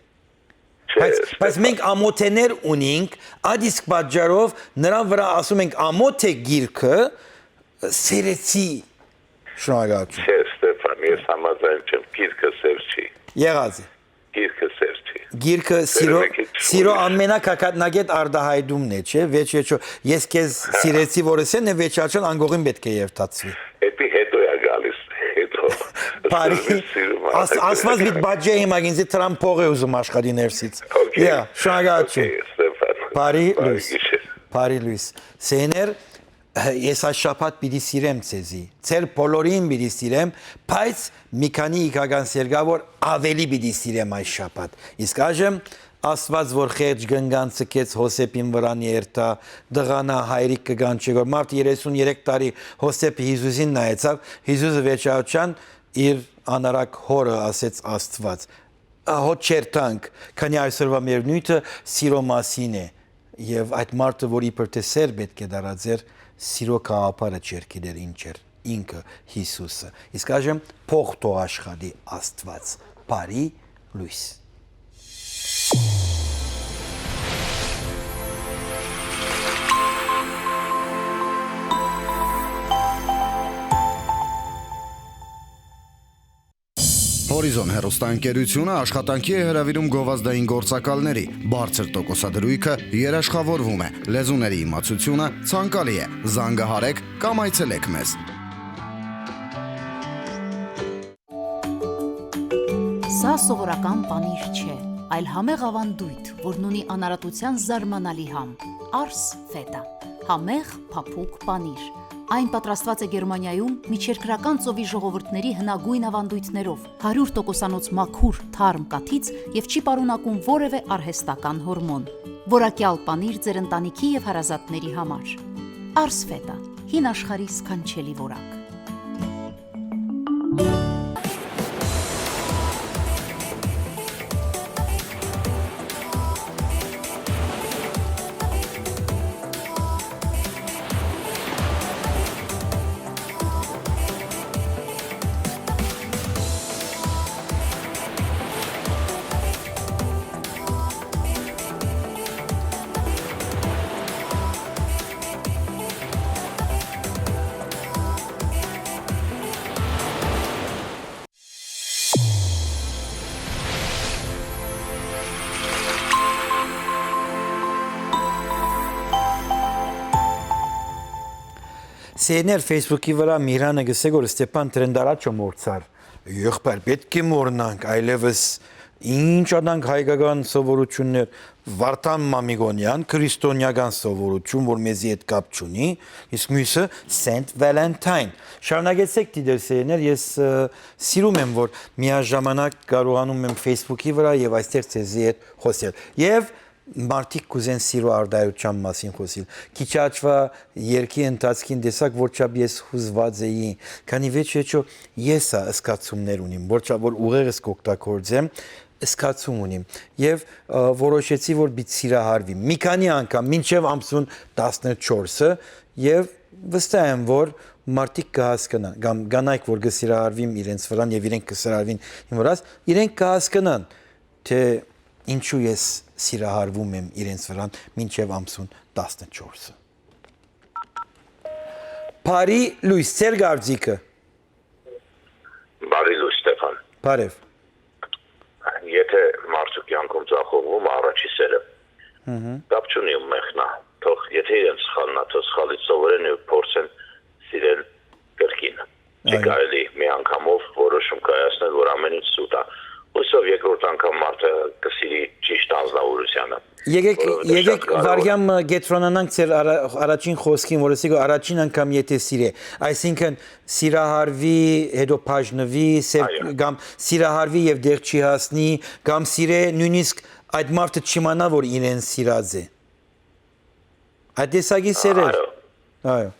Չէ, Բայց, բայց Ստեփան։ մենք ամոթեներ ունենք, այդ իսկ պատճառով նրան վրա ասում ենք ամոթ է գիրքը, սերեցի, շնորհակալություն։ Չէ, Ստեփան, ես համաձայն չեմ, գիրքը սեր չի։ Եղած է։ Գիրքը սեր չի։ Գիրքը Սերը սիրո, մեկի չի սիրո ուրիշ։ ամենակակատնագետ արտահայտումն է, չէ՞, վեճ վեճո, ես քեզ սիրեցի, որ ասեն է, վեճ աչան անգողին պետք է երթացվի։ Էդի հետո է գալիս, հետո։ Բարի, Սիրում է։ աս-, ասված մի բաժե հիմա ինձ Թրամփ փող է ուզում աշխատի ներսից։ Օքեյ։ Yeah, շնորհակալություն։ Օքեյ, Ստեփան։ Բարի Բարի լույս։ գիշեր։ Բարի լույս։ Սեներ, ես այս շաբաթ պիտի սիրեմ ձեզի, ձեր բոլորին պիտի սիրեմ, բայց մի քանի իգական սեր կա, որ ավելի պիտի սիրեմ այս շաբաթ։ Իսկ այժմ Աստված, որ խեղճ կնկան ցկեց Հոսեփին վրան երթա, դղանա, հայրիկ կգանչի, որ մարդ երեսուն երեք տարի Հոսեփ Հիզուսին նայեցավ, Հիզուսը վեճարության իր անարակ հորը ասեց Աստված։ Ահո չերթանք, քանի այսօրվա մեր նյութը սիրո մասին է, Եւ այդ մարդը, որ իբր թե սեր պէտք է դարածեր, սիրո գաղափարը չէր գիտեր ինչ էր ինքը Յիսուսը։ Իսկ այժմ փող թող աշխատի Աստուած։ Բարի լոյս։ Հորիզոն հեռուստաընկերութիւնը աշխատանքի է հրաւիրում գովազդային գործակալների։ Բարձր տոկոսադրոյքը երաշխաւորվում է։ Լեզուների իմացութիւնը ցանկալի է։ Զանգահարեք կամ այցելեք մեզ։ Սա սովորական պանիր չէ, այլ համեղ աւանդոյթ, որն ունի անարատութեան զարմանալի համ։ Արս Ֆետա։ Համեղ, փափուկ պանիր։ Այն պատրաստուած է Գերմանիայում միջերկրական ծովի ժողովուրդների հնագոյն աւանդոյթներով, հարիւր տոկոսանոց մաքուր, թարմ կաթից եւ չի պարունակում որեւէ արհեստական հորմոն։ Որակեալ պանիր ձեր ընտանիքի եւ հարազատների համար։ Արս Ֆետա, հին աշխարհի սքանչելի որակ։ Սեյներ, Facebook-ի վրայ Միհրանը գսե, որ Ստեփան Տրենտարաչը մոռցար։ Եղբայր, պէտք է մոռնանք, այլեւս ինչ ատանք հայկական սովորութիւններ, Վարդան Մամիկոնեան, քրիստոնեական սովորութիւն, որ մեզի հետ կապ չունի, իսկ միւսը Սենտ Վալենթայն։ Շարունակեցեք դիտել, սեյներ, ես, ը, սիրում եմ, որ միաժամանակ կարողանում եմ Facebook-ի վրայ եւ այստեղ ձեզի հետ խօսել։ Եւ մարդիկ կ'ուզեն սիրո առդայության մասին խօսիլ։ Քիչ ա, աչուա երկի ընթացքին տեսաք, որչափ ես յուզուած էի, քանի վեճ-վեճո ես ա զգացումներ ունիմ, որչափ որ ուղեղս կ'օգտագործեմ, զգացում ունիմ։ Եւ, ը, որոշեցի, որ պիտի սիրահարվի։ Մի քանի անգամ, մինչեւ ամսուն տասնչորսը, եւ վստահ եմ, որ մարդիկ կը հասկնան, կամ կանայք, որ կը սիրահարվին իրենց վրան եւ իրենք կը սիրահարվին իմ վրաս, իրենք կը հասկնան, թե ինչու ես սիրահարվում եմ իրենց վրան մինչեւ ամսուն տասնչորսը։ Բարի լոյս, ձեր կարծիքը։ Բարի լոյս, Ստեփան։ Բարեւ։ Եթե մարդու կեանքում ձախողվում է առաջի սերը, Հմհ։ կապ չունի ում մեղնա, թող եթե իրեն սխալնա, թող սխալից սովորեն եւ փորձեն սիրել կրկին։ Չի Այո։ կարելի մի անգամով որոշում կայացնել, որ ամեն ինչ սուտ է։ Հուսով երկրորդ անգամ մարդը կսիրի ճիշտ անձնավորությանը, Եկեք, որովհետև եկեք շատ կարևոր է։ վարյամ, ը, կետրոնանանք ձեր արա-, առաջին խոսքին, որ ասի, առաջին անգամ եթե սիրե, այսինքն սիրահարվի, հետո բաժնվի, սեր-, Այո։ կամ սիրահարվի եւ դեռ չի հասնի, կամ սիրե նույնիսկ այդ մարդը չիմանա, որ իրեն սիրած է։ Այդ տեսակի սերեր։ Այո։ Այո։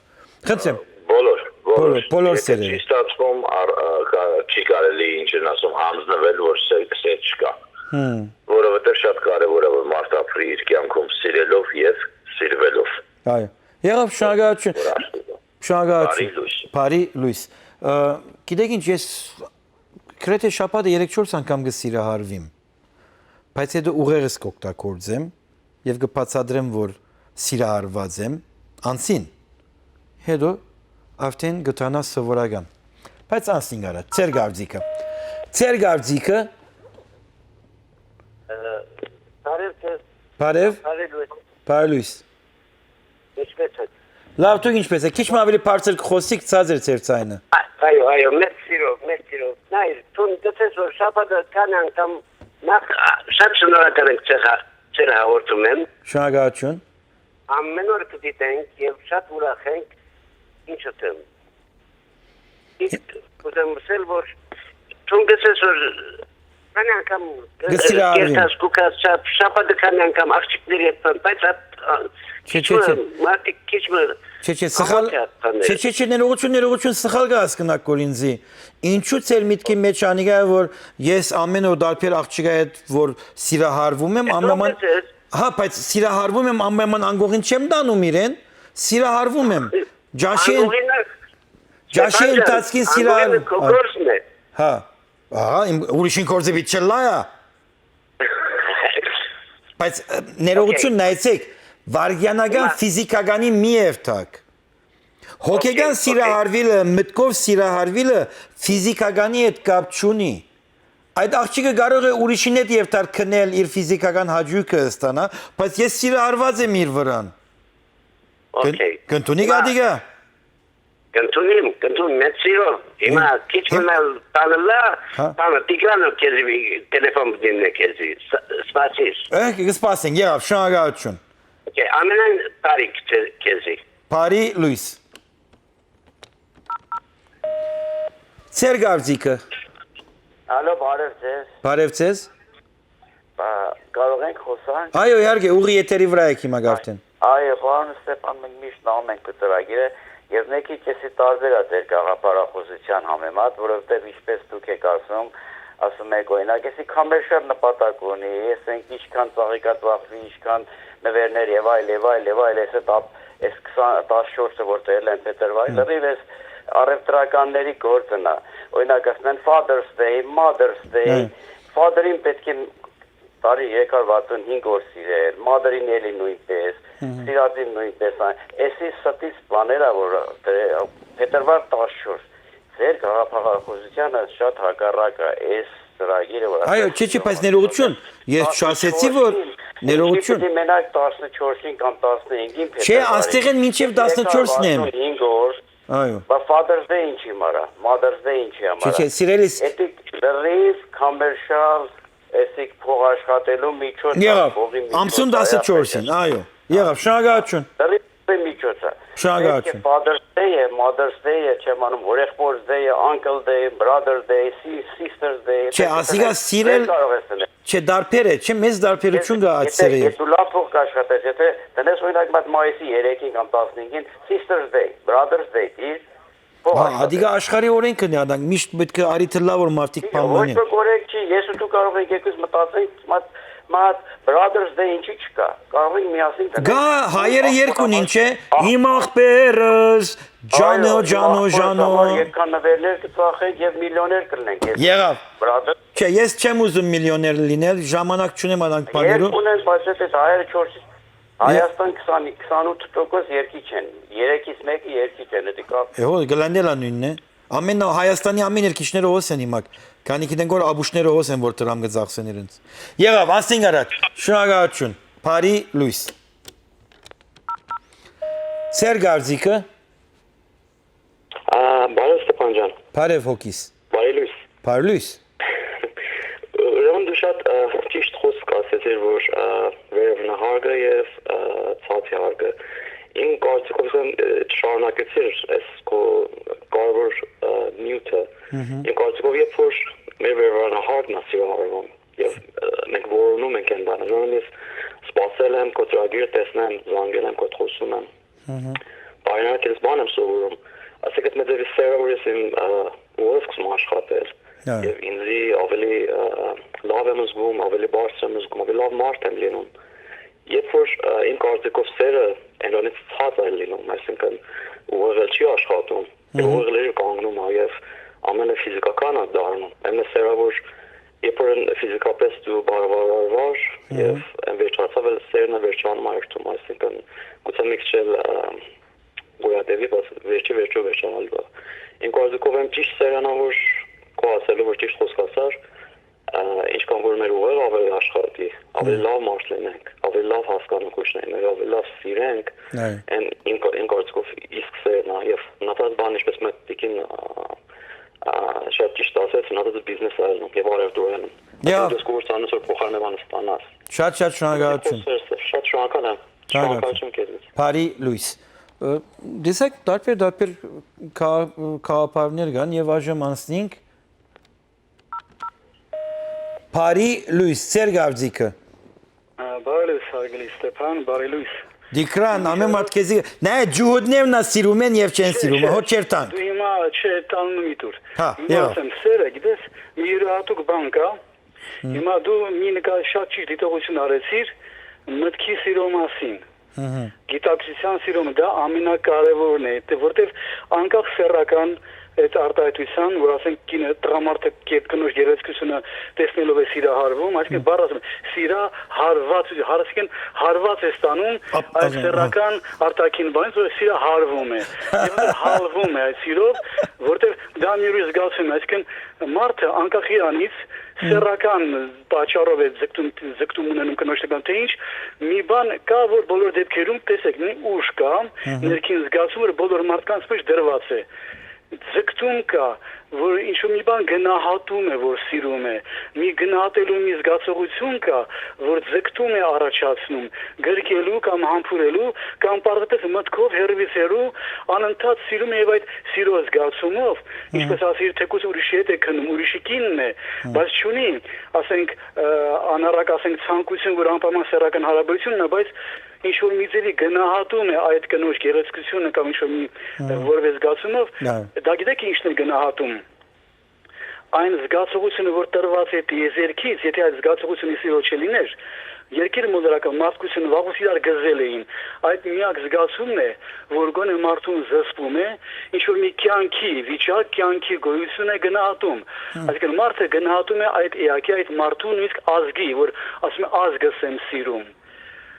Խնդրեմ։ Բոլոր, բոլոր։ Բոլոր, բոլոր Եթե սերերը։ չի ստացվում, առ-, ա, կա-, չի կարելի, ինչ են ասում, հանձնվել, որ սեր, սեր չկա։ Հմ։ Որովհետև շատ կարևոր է, որ մարդ ապրի իր կյանքում սիրելով և սիրվելով։ Այո։ Եղավ, շնորհակալություն։ Որ Աստուծո։ Շնորհակալություն։ Բարի լույս։ Բարի լույս։ Ա, գիտեք ինչ, ես գրեթե շաբաթը երեք-չորս անգամ կը սիրահարվիմ, բայց հետո ուղեղս կօգտագործեմ և կը բացատրեմ, որ սիրահարված եմ անցին, հետո արդեն կը դառնայ սովորական։ Բայց անցնինք առաջ, ձեր կարծիքը։ Ձեր կարծիքը։ Ը, բարև ձեզ։ Բարև։ Բարև լույս։ Բարի լույս։ Ինչպե՞ս եք։ Լավ, դուք ինչպե՞ս եք։ Քիչ մը ավելի բարձր կխոսիք, ցածր ձեր ձայնը։ Ա-, այո, այո, մեծ սիրով, մեծ սիրով։ Նայ, դուն գտես, որ շաբաթը քանի անգամ նախ, ա, շատ շնորհակալ ենք ձեր հա-, ձեր հաղորդում եմ։ Շնորհակալություն։ Ամեն օր կդիտենք և շատ ուրախ ենք, ինչ ասեմ։ Իսկ կուզեմ ասել, որ դուն գսես, որ քանի անգամ Գսիրարվին։ կերտաս, կուքաս, շապ-, շապատը քանի անգամ աղջիկների հետ բան, բայց ա-, ա-, Չէ, քիչ չէ, մը, չէ։ մարդիկ քիչ մը Չէ, չէ, սխալ, համոզյալ բաներ։ Չէ, չէ, չէ, ներողություն, ներողություն, սխալ կը հասկնաք, որ ինձի։ Ինչու՞ ձեր միտքի մեջ անիկա է, որ ես ամեն օր դարբեր աղջիկա հետ, որ սիրահարվում եմ, Դու ամնաման գսես, Հա, բայց սիրահարվում եմ, անպայման անկողին չեմ տանում իրեն, սիրահարվում եմ։ Ջաշի, ան-, Անկողինը, ջաշի Ստեփան ջան, ընթացքին անկողինը սիրահարվում, քո հա, գործն է։ Հա, ահա, իմ, ուրիշին գործը պիտի չլայ ա։ Բայց, ը, ներողություն, Okay. նայեցեք, վարգյանական Հիմա- ֆիզիկականի մի երթակ։ Հոգեկան Okay, okay. սիրահարվիլը, մտքով սիրահարվիլը ֆիզիկականի հետ կապ չունի։ Այդ աղջիկը կարող է ուրիշին հետ երթար քնել, իր ֆիզիկական հաճույքը ստանա, բայց ես սիրահարված եմ իր վրան։ Կն-, Okay. կընդունի՞ք Հիմա- ադիգա։ Կընդունիմ, կընդունիմ, մեծ սիրով։ Հիմա Հա, քիչ հա։ մնալ տանելա, Հա։ տանը Տիգրանը քեզի մի տելեֆոն դիմնե քեզի, ս-, սպասիր։ Ը, կսպասենք, եղավ, շնորհակալություն։ Okay, ամենայն բարիք քե-, քեզի։ Բարի լույս։ Ձեր կարծիքը։ Ալո, բարև ձեզ։ Բարև ձեզ։ Բա, կարող ենք խոսանք։ Այո, իհարկե, ուղի եթերի վրա եք հիմա արդեն։ Այո, պարոն Ստեփան, մենք միշտ նայում ենք կու ծրագիրը, եւ մեկի կեսի տարբեր է ձեր գաղափարախոսության համեմատ, որովհետեւ, ինչպես դուք եք ասում, ասում եք, օրինակ, էսի commercial նպատակ ունի, ես ենք ինչքան ծաղիկա ծախվի, ինչքան նվերներ եւ այլ, եւ այլ, եւ այլ, էս այդ ապ-, էս քսան, տասնչորսը, որ տերել են փետրվարի, Հմ։ լրիվ էս առևտրականների գործն է։ Օրինակ, ասեն Father's Day, Mother's Day, Հմ։ Father-ին պետք է տարի երեք հարյուր վաթսուն հինգ օր սիրել, Mother-ին էլի նոյնպես, Հմ։ սիրածին նոյնպես, այն, էսի ստից բաներ ա, որ դե, փետրվար տասնչորս, ձեր գաղափարախոսությանը շատ հակառակ է, էս ծրագիրը, որ Այո, ասում չէ, չէ, բայց ներողություն, ես չասեցի, որ տասնչորսին, ներողություն։ Ինչի՞ պիտի մենակ տասնչորսին կամ տասնհինգին Չէ, փետրվարի։ Աստեղեն մինչև տասնչորսն են։ Երեք հարյուր վաթսուն հինգ օր, Այո։ Բա Father's Day ինչի՞ համար ա, Mother's Day ինչի՞ համար Չէ, ա։ Չէ, սիրելիս։ Էդիկ լրիվ commercial, էսիկ փող աշխատելու միջոց ա, Եղավ, փողի միջոց ամսուն ա, տասնչորսին, այո, եղավ, շնորհակալություն։ Լրիվ միջոց ա։ Շնորհակալություն։ Պետք է Father's Day է, Mother's Day է, չեմ անում, Օրեղբորս Day է, Uncle Day, Brother Day, si-, Sister's Day, Չէ, այսինքն սիրել Դեռ կարող ես դնել։ Չէ, դարբեր է, չէ, մեծ դարբերություն կա այդ Եթե, սերը։ Եթե դու լավ փող կաշխատես, եթե դնես, օրինակ, մատ մայիսի երեքին կամ տասնհինգին, Sister's Day, Brother's Day, դիր, փող Հա, կաշխատես։ Ադիգա աշխարհի օրենքն է, ադանք միշտ պետք է արի թլա, որ մարդիկ Ինչ, փամլեն ոչ են։ Մի կորեք չի, ես ու դու կարող ենք երկուս մտածենք, մատ, մատ Brother's Day ինչի՞ չկա, կարող ենք միասին դնել։ Գա, հայերը Ախ, երկուն, ախ, ինչ է, ախ, իմ ախպերս, ջանո, Այո, ջանո, ախ, ախ, ջանո։ Ախ, երկքան նվերներ կծախենք և միլիոներ կլինենք, ես Եղավ։ Brother։ Չէ, ես չեմ ուզում միլիոներ լինել, ժամանակ չունեմ ադանք բաներու։ Երկուն են, բայց այդ, այդ հայերը չորս, Ե- Հայաստան քսան, քսանութ տոկոս երկիչ են, երեքից մեկը երկիչ են, էդի կապ։ Է, հո, գլանելա նույնն է։ Ամեն, Հայաստանի ամեն երկիչները հոս են հիմակ, քանի գիտենք որ աբուշները հոս են, որ դրամ կծախսեն իրենց։ Եղավ, ասենք առաջ, շնորհակալություն, բարի լույս։ Ձեր կարծիքը։ Ա, բարև Ստեփան ջան։ Բարև հոգիս։ Բարի լույս։ Բարի լույս։ Ուրեմն դու շատ, ա, ճիշտ խոսք ասեցիր, որ, ա, վերևնահարկը և, ա, ցածի հարկը։ Իմ կարծիքով, ա, շարունակեցիր այս քո կարևոր, ա, նյութը։ Մհմ։ Իմ կարծիքով, երբ որ մեր վերևնահարկն է սիրահարվում, և, ա, մենք որոնում ենք այն բանը, ուրեմն ես սպասել եմ քո ծրագիրը տեսնեմ, զանգել եմ քո հետ խոսում եմ։ Մհմ։ Օրինակ, ես բան եմ սովորում, ասենք, այդ մեծերի սերը, որ ես իմ, ա, ուղղով սկսում աշխատել, Այո։ և ինձի ավելի, ա, լավ եմ զգում, ավելի բարձր եմ զգում, ավելի լավ մարդ եմ լինում։ Երբ որ, ա, իմ կարծիքով սերը այնոնից ցած է լինում, այսինքն, ուղեղը չի աշխատում, Մհմ։ ուղեղը լրիվ կանգնում է, և ամենը ֆիզիկական է դառնում։ Այն է սերը, որ երբ որ այն ֆիզիկապես դու բարավարվար, Մհմ։ և այն վերջացավ, էլ սերն է վերջանում այրթում, այսինքն, գուցե մի քիչ էլ, ա, գոյատևի, բայց վերջի վերջո վերջանալու է։ Իմ կարծիքով այն ճիշտ սերն է, որ քո ասելու, որ ճիշտ խոսք ասար, ա, ինչքան որ մեր ուղեղը ավելի աշխատի, ավելի Այո։ լավ մարդ լինենք, ավելի լավ հասկանանք ուրիշներին, ավելի լավ սիրենք, Այո։ այն իմ կա-, իմ կարծիքով իսկ սերն է, և մնացած բան, ինչպես մեր տիկին, ա, ա, շատ ճիշտ ասեց, մնացածը բիզնես է ելնում և առևտուր է ելնում։ Յա։ Այսինքն դու կորցանես, որ փոխարինը բան ստանաս։ Շատ, շատ շնորհակալություն։ Շատ շնորհակալ եմ։ Շնորհակալություն։ Շնորհակալություն քեզնից։ Բարի լույս։ Ը, տեսեք, տարբեր, տարբեր կա-, կաղապարներ կան և այժմ անցնենք Բարի լույս, ձեր կարծիքը։ Ա, բարի լույս, հարգելի Ստեփան, բարի լույս։ Դիկրան, ամեն մարդ քեզի, նայ, ջուհուդներն ա սիրում են և չեն Չէ, սիրում, չէ, հո չեր տանք։ Դու հիմա չէ տանում մի տուր։ Հա, Հիմա եղավ։ Ասեմ, սերը, գիտես, մի յուրահատուկ բան կա։ Հմ։ Հիմա դու մի նկար շատ ճիշտ դիտողություն արեցիր, մտքի սիրո մասին, գիտակցութեան սիրո, դա ամենակարեւորն է, դե, որտեւ անկախ սեռական այդ արտահայտության, որ, ասենք, կինը, տղամարդը կե-, կնոջ գեղեցկությունը տեսնելով է սիրահարվում, այսինքն, բառ ասում, սիրահարված, հար-, այսինքն, հարված է ստանում Ապ-, այդ ասում, սեռական արտաքին բանից, որ սիրահարվում է, եւ հալվում է այդ սիրով, որտեւ դա մի ուրիշ զգացում է, այսինքն, մարդը, անկախ իրանից, սեռական պատճառով է ձգտում, ձգտում ունենում կնոջ տան, թե ինչ, մի բան կա, որ բոլոր դեպքերում, տեսեք, մի ուժ կա, ներքին զգացում, որ բոլոր մարդկանց մէջ դրված է։ Ձգտում կա, որ ինչ-որ մի բան գնահատում է, որ սիրում է, մի գնահատելու մի զգացողություն կա, որ ձգտում է առաջացնում, գրկելու կամ համբուրելու, կամ պարզապես մտքով հեռուից հեռու անընդհատ սիրում է եւ այդ սիրո զգացումով, ինչպես ասիր, թեկուզ ուրիշի հետ է գնում, ուրիշի կինն է, բայց չունի, ասենք, ը, անառակ, ասենք, ցանկություն, որ անպայման սեռական հարաբերությունն է, բայց ինչ-որ մի ձեւի գնահատում է այդ կնոջ գեղեցկությունը կամ ինչ-որ մի, ը, որևէ զգացումով, դա գիտեք ինչն է գնահատում։ Այն զգացողությունը, որ տրված է տիեզերքից, եթե այդ զգացողությունը սիրո չլիներ, երկիր մոլորակը, մարդկությունը վաղուց իրար գզել էին։ Այդ միակ զգացումն է, որ գոնե մարդուն զսպում է, ինչ-որ մի կեանքի վիճակ, կեանքի գոյություն է գնահատում։ Այսինքն մարդը գնահատում է այդ էակի, այդ մարդու նույնիսկ ազգի, որ ասում է ազգս եմ սիրում։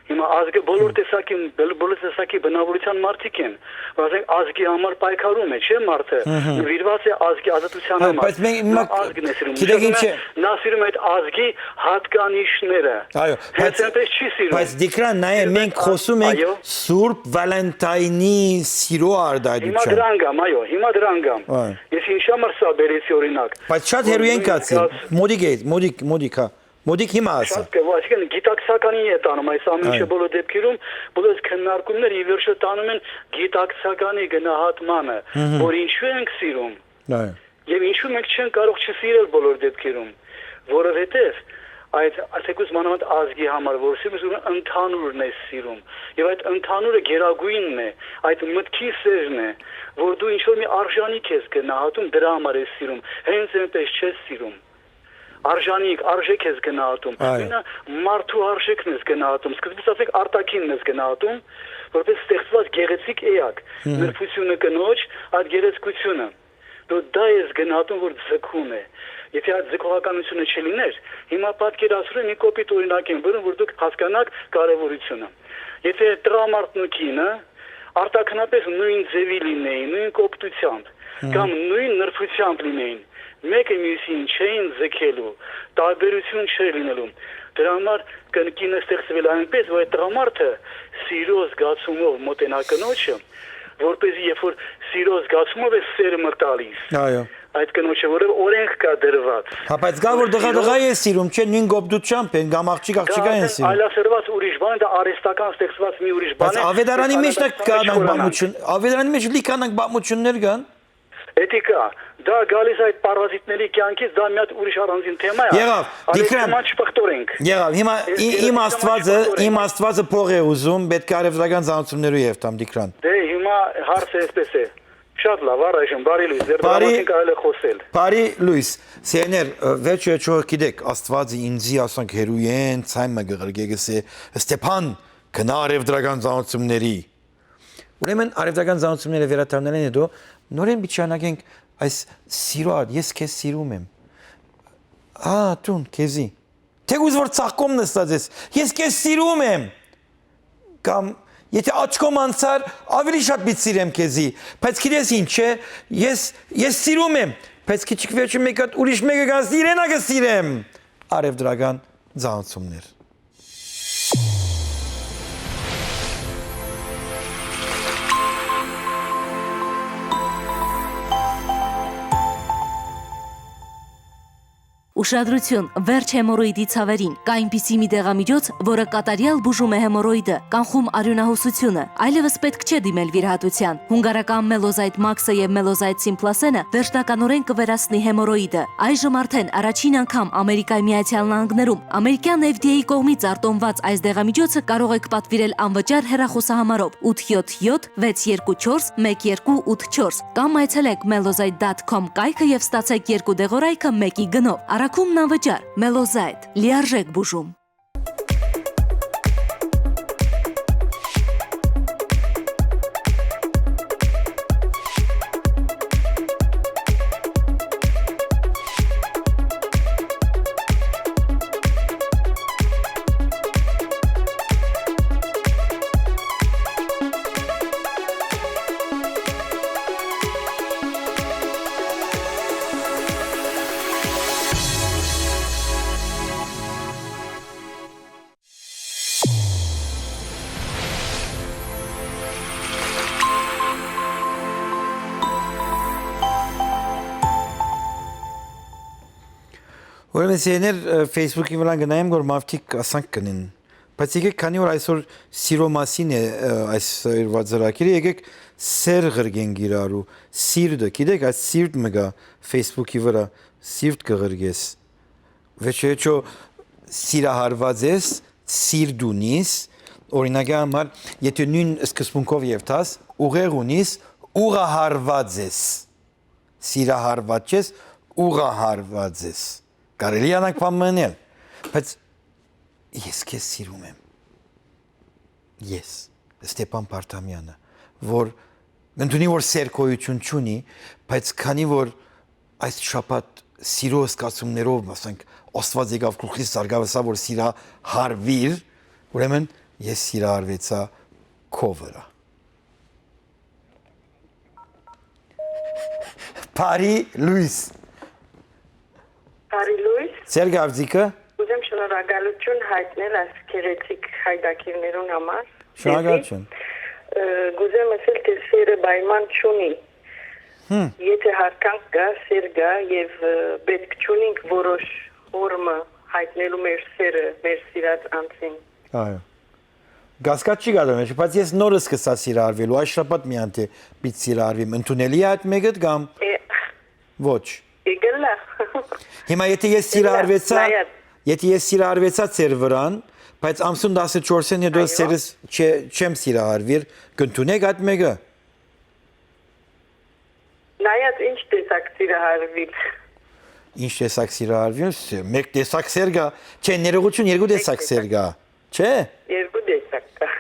Հիմա ազգը բոլոր տեսակի, բոլ-, բոլոր տեսակի բնավորության մարդիկ են, որ ասենք ազգի համար պայքարում է, չէ՞, մարդը, նվիրված է ազգի ազատության Այ, համար։ բայց մենք հիմա Նա ազգն է սիրում, գիտեք ինչ է։ Նա սիրում է այդ ազգի հատկանիշները։ Այո, Հենց բայց, այնպես չի սիրում։ բայց Տիգրան, նայե, Սիրում է մենք ազգ, խոսում ենք այո։ Սուրբ Վալենտայնի սիրո Հիմա արտահայտության։ դրան գամ, այո, հիմա դրան գամ։ Այո։ Ես ինչ համար սա բերեցի օրինակ, Բայց շատ որ հեռու ենք նույն ացել։ զգաց- Մոդիկ է, մոդիկ, մոդիկ, հա։ Մոդիկ հիմա ասա։ Շատ կը, այսինքն գիտակցականին է տանում այս ամեն ինչը Այո։ բոլոր դեպքերում, բոլոր քննարկումները ի վերջո տանում են գիտակցականի գնահատմանը, Մհմ։ որ ինչու ենք սիրում Այո։ եւ ինչու մենք չենք կարող չսիրել բոլոր դեպքերում, որովհետեւ այդ, թեկուզ մանավանդ ազգի համար, որ սիրում ես, ուրեմն ընդհանուրն է սիրում, եւ այդ ընդհանուրը գերագույնն է, այդ մտքի սերն է, որ դու ինչ-որ մի արժանիք ես գնահատում, դրա համար ես սիրում, հենց այնպես չես սիրում։ Արժանիք, արժեք ես գնահատում։ Այո։ Մենա մարդու արժեքն ես գնահատում, սկզբից ասենք արտաքինն ես գնահատում, որպես ստեղծված գեղեցիկ էակ, Մհմ։ նրբությունը կնոջ, այդ գեղեցկությունը։ Դու դա ես գնահատում, որ ձգում է։ Եթե այդ ձգողականությունը չլիներ, հիմա պատկերացրու, մի կոպիտ օրինակ եմ բերում, որ դուք հասկանաք կարևորությունը։ Եթե տղամարդն ու կինը արտաքնապես նույն ձևի լինեին, նույն կոպտությամբ, Հմ։ կամ նույն նրբությամբ լինեին, մեկը մյուսին չէին ձգելու, տարբերություն չէր լինելու։ Դրա համար կնկինը ստեղծվել է այնպես, որ այդ տղամարդը սիրո զգացումով մոտենա կնոջը, որպեսզի երբ որ սիրո զգացումով է սեր մը տալիս Այո։ այդ կնոջը, որովհետև օրենք կա դրված, Հա, բայց կա, որ որ դղա սիրո դղա է սիրում, չէ՞, նույն կոպտությամբ են, կամ աղջիկ աղջիկա Դա են սիրում։ այլասերված ուրիշ բան է, դա արհեստական ստեղծված մի ուրիշ Բայց բան է, Ավետարանի այդ մեջ դա անհետացած կա չունի նայ բանաչուն, Ավետարանի մեջ լիքանակ բանաչուններ կան։ Էդի կա, դա գալիս այդ պարազիտների կյանքից, դա մի հատ ուրիշ առանձին թեմա է։ Եղավ, Արի Տիգրան, թեման չփխտորենք։ Եղավ, հիմա Ես ի-, իմ երևի Աստվածը, չփխտորենք։ իմ Աստվածը փող է ուզում, պետք է արևտրական ծանոթություններով երթամ, Տիգրան։ Դե հիմա հարցը այսպես է։ Շատ լավ, առայժմ բարի լույս, ձեր Բարի, դրամատին կարելի է խոսել։ բարի լույս, սիրեներ, ը, վերջը չոր գիտեք, Աստվածը ինձի ասանք հերույեն, ցայն մը գղրկե գսե, Ստեփան, գնա արևտրական ծանոթությունների։ Ուրեմն արևտրական ծանոթությունները վերադառնալեն հետո նորեն պիտի շարունակենք այս սիրո ար, ես քեզ սիրում եմ։ Ա, դուն, քեզի։ Թեկուզ որ ցաղկոմ նստած ես, ես քեզ սիրում եմ։ Կամ եթե աչքոմ անցար, ավելի շատ պիտի սիրեմ քեզի։ Բայց գիտես ինչ է, ես, ես սիրում եմ, բայց քիչիկ վերջում մեկ հատ ուրիշ մեկը կասի, իրենա կը սիրեմ։ Արևտրական ծանոթություններ։ Ուշադրություն, վերջ հեմորոյդի ցաւերին։ Կա այնպիսի մի դեղամիջոց, որը կատարեալ բուժում է հեմորոյդը, կանխում արիւնահոսությունը։ Այլեւս պետք չէ դիմել վիրահատության։ Հունգարական Մելոզայտ Մաքսը եւ Մելոզայտ Սիմպլասենը վերջնականորեն կը վերացնի հեմորոյդը։ Այժմ արդեն առաջին անգամ Ամերիկայի Միացյալ Նահանգներում ամերիկյան F D A կողմից արտոնված այս դեղամիջոցը կարող եք պատվիրել անվճար հեռախոսահամարով ութ յոթ յոթ վեց երկու չորս մեկ երկու ութ չորս կամ այցելեք մելոզայտ դատ քոմ կայքը եւ ստացեք երկու դեղորայքը մեկի գնով։ Առաքումն անվճար։ Մելոզայտ, լիարժեք բուժում։ Ուրեմն, սիրելիներ, Facebook-ի վրան կը նայեմ, որ մարդիկ ասանք կնին։ Բայց եկեք, քանի որ այսօր սիրո մասին է, ը, այս օրուայ ծրագիրը, եկեք սեր ղրկենք իրարու, սիրտը, գիտեք, այս սիրտ մը կա Facebook-ի վրա, սիրտ կը ղրկես։ Վերջեջո սիրահարված ես, սիրտ ունիս, օրինակի համար, եթե նոյն սկզբունքով երթաս, ուղեղ ունիս, ուղղահարված ես, սիրահարված չես, ուղղահարված ես։ Կարելի է անանք բան մնել, բայց ես քեզ սիրում եմ։ Ես, Ստեփան Պարտամեանը, որ ընդունի, որ սեր գոյություն չունի, բայց քանի որ այս շաբաթ սիրո զգացումներով, ասենք, Աստուած եկաւ գլուխիս զարկաւ, ասա որ սիրահարուիր, ուրեմն ես սիրահարուեցայ քո վրա։ Բարի լոյս։ Բարի լոյս։ Ձեր կարծիքը։ Կ'ուզեմ շնորհակալութիւն յայտնել այս գեղեցիկ յայտագիրներուն համար։ Շնորհակալութիւն։ Ը, կ'ուզեմ ասել, թէ սերը պայման չունի։ Հմ։ Եթե յարգանք կայ, սեր կայ, եւ, ը, պէտք չունինք որոշ հոր մը յայտնելու մեր սերը մեր սիրած անձին։ Այո։ Կասկած չի կատարում, բայց ես նոր սկսա սիրահարվելու, այս շաբաթ միայն թէ պիտի սիրահարվեմ, ընդունելի է այդ մեկը կամ Է, ոչ։ Եկելա։ Հիմա եթե ես Եկելա, սիրահարվեցա, նայած։ Եթե ես սիրահարվեցա ձեր վրան, բայց ամսուն տասնչորսին հետո Այո։ Սերս չէ, չեմ սիրահարվիր, կընդունեք այդ մեկը։ Նայած ինչ տեսակ սիրահարվիլ։ Ինչ տեսակ սիրահարվիլ, ս-, մեկ տեսակ սեր կայ, չէ, ներողություն, երկու Մեկ տեսակ սեր տեսակ։ Կայ, չէ։ Երկու տեսակ կայ։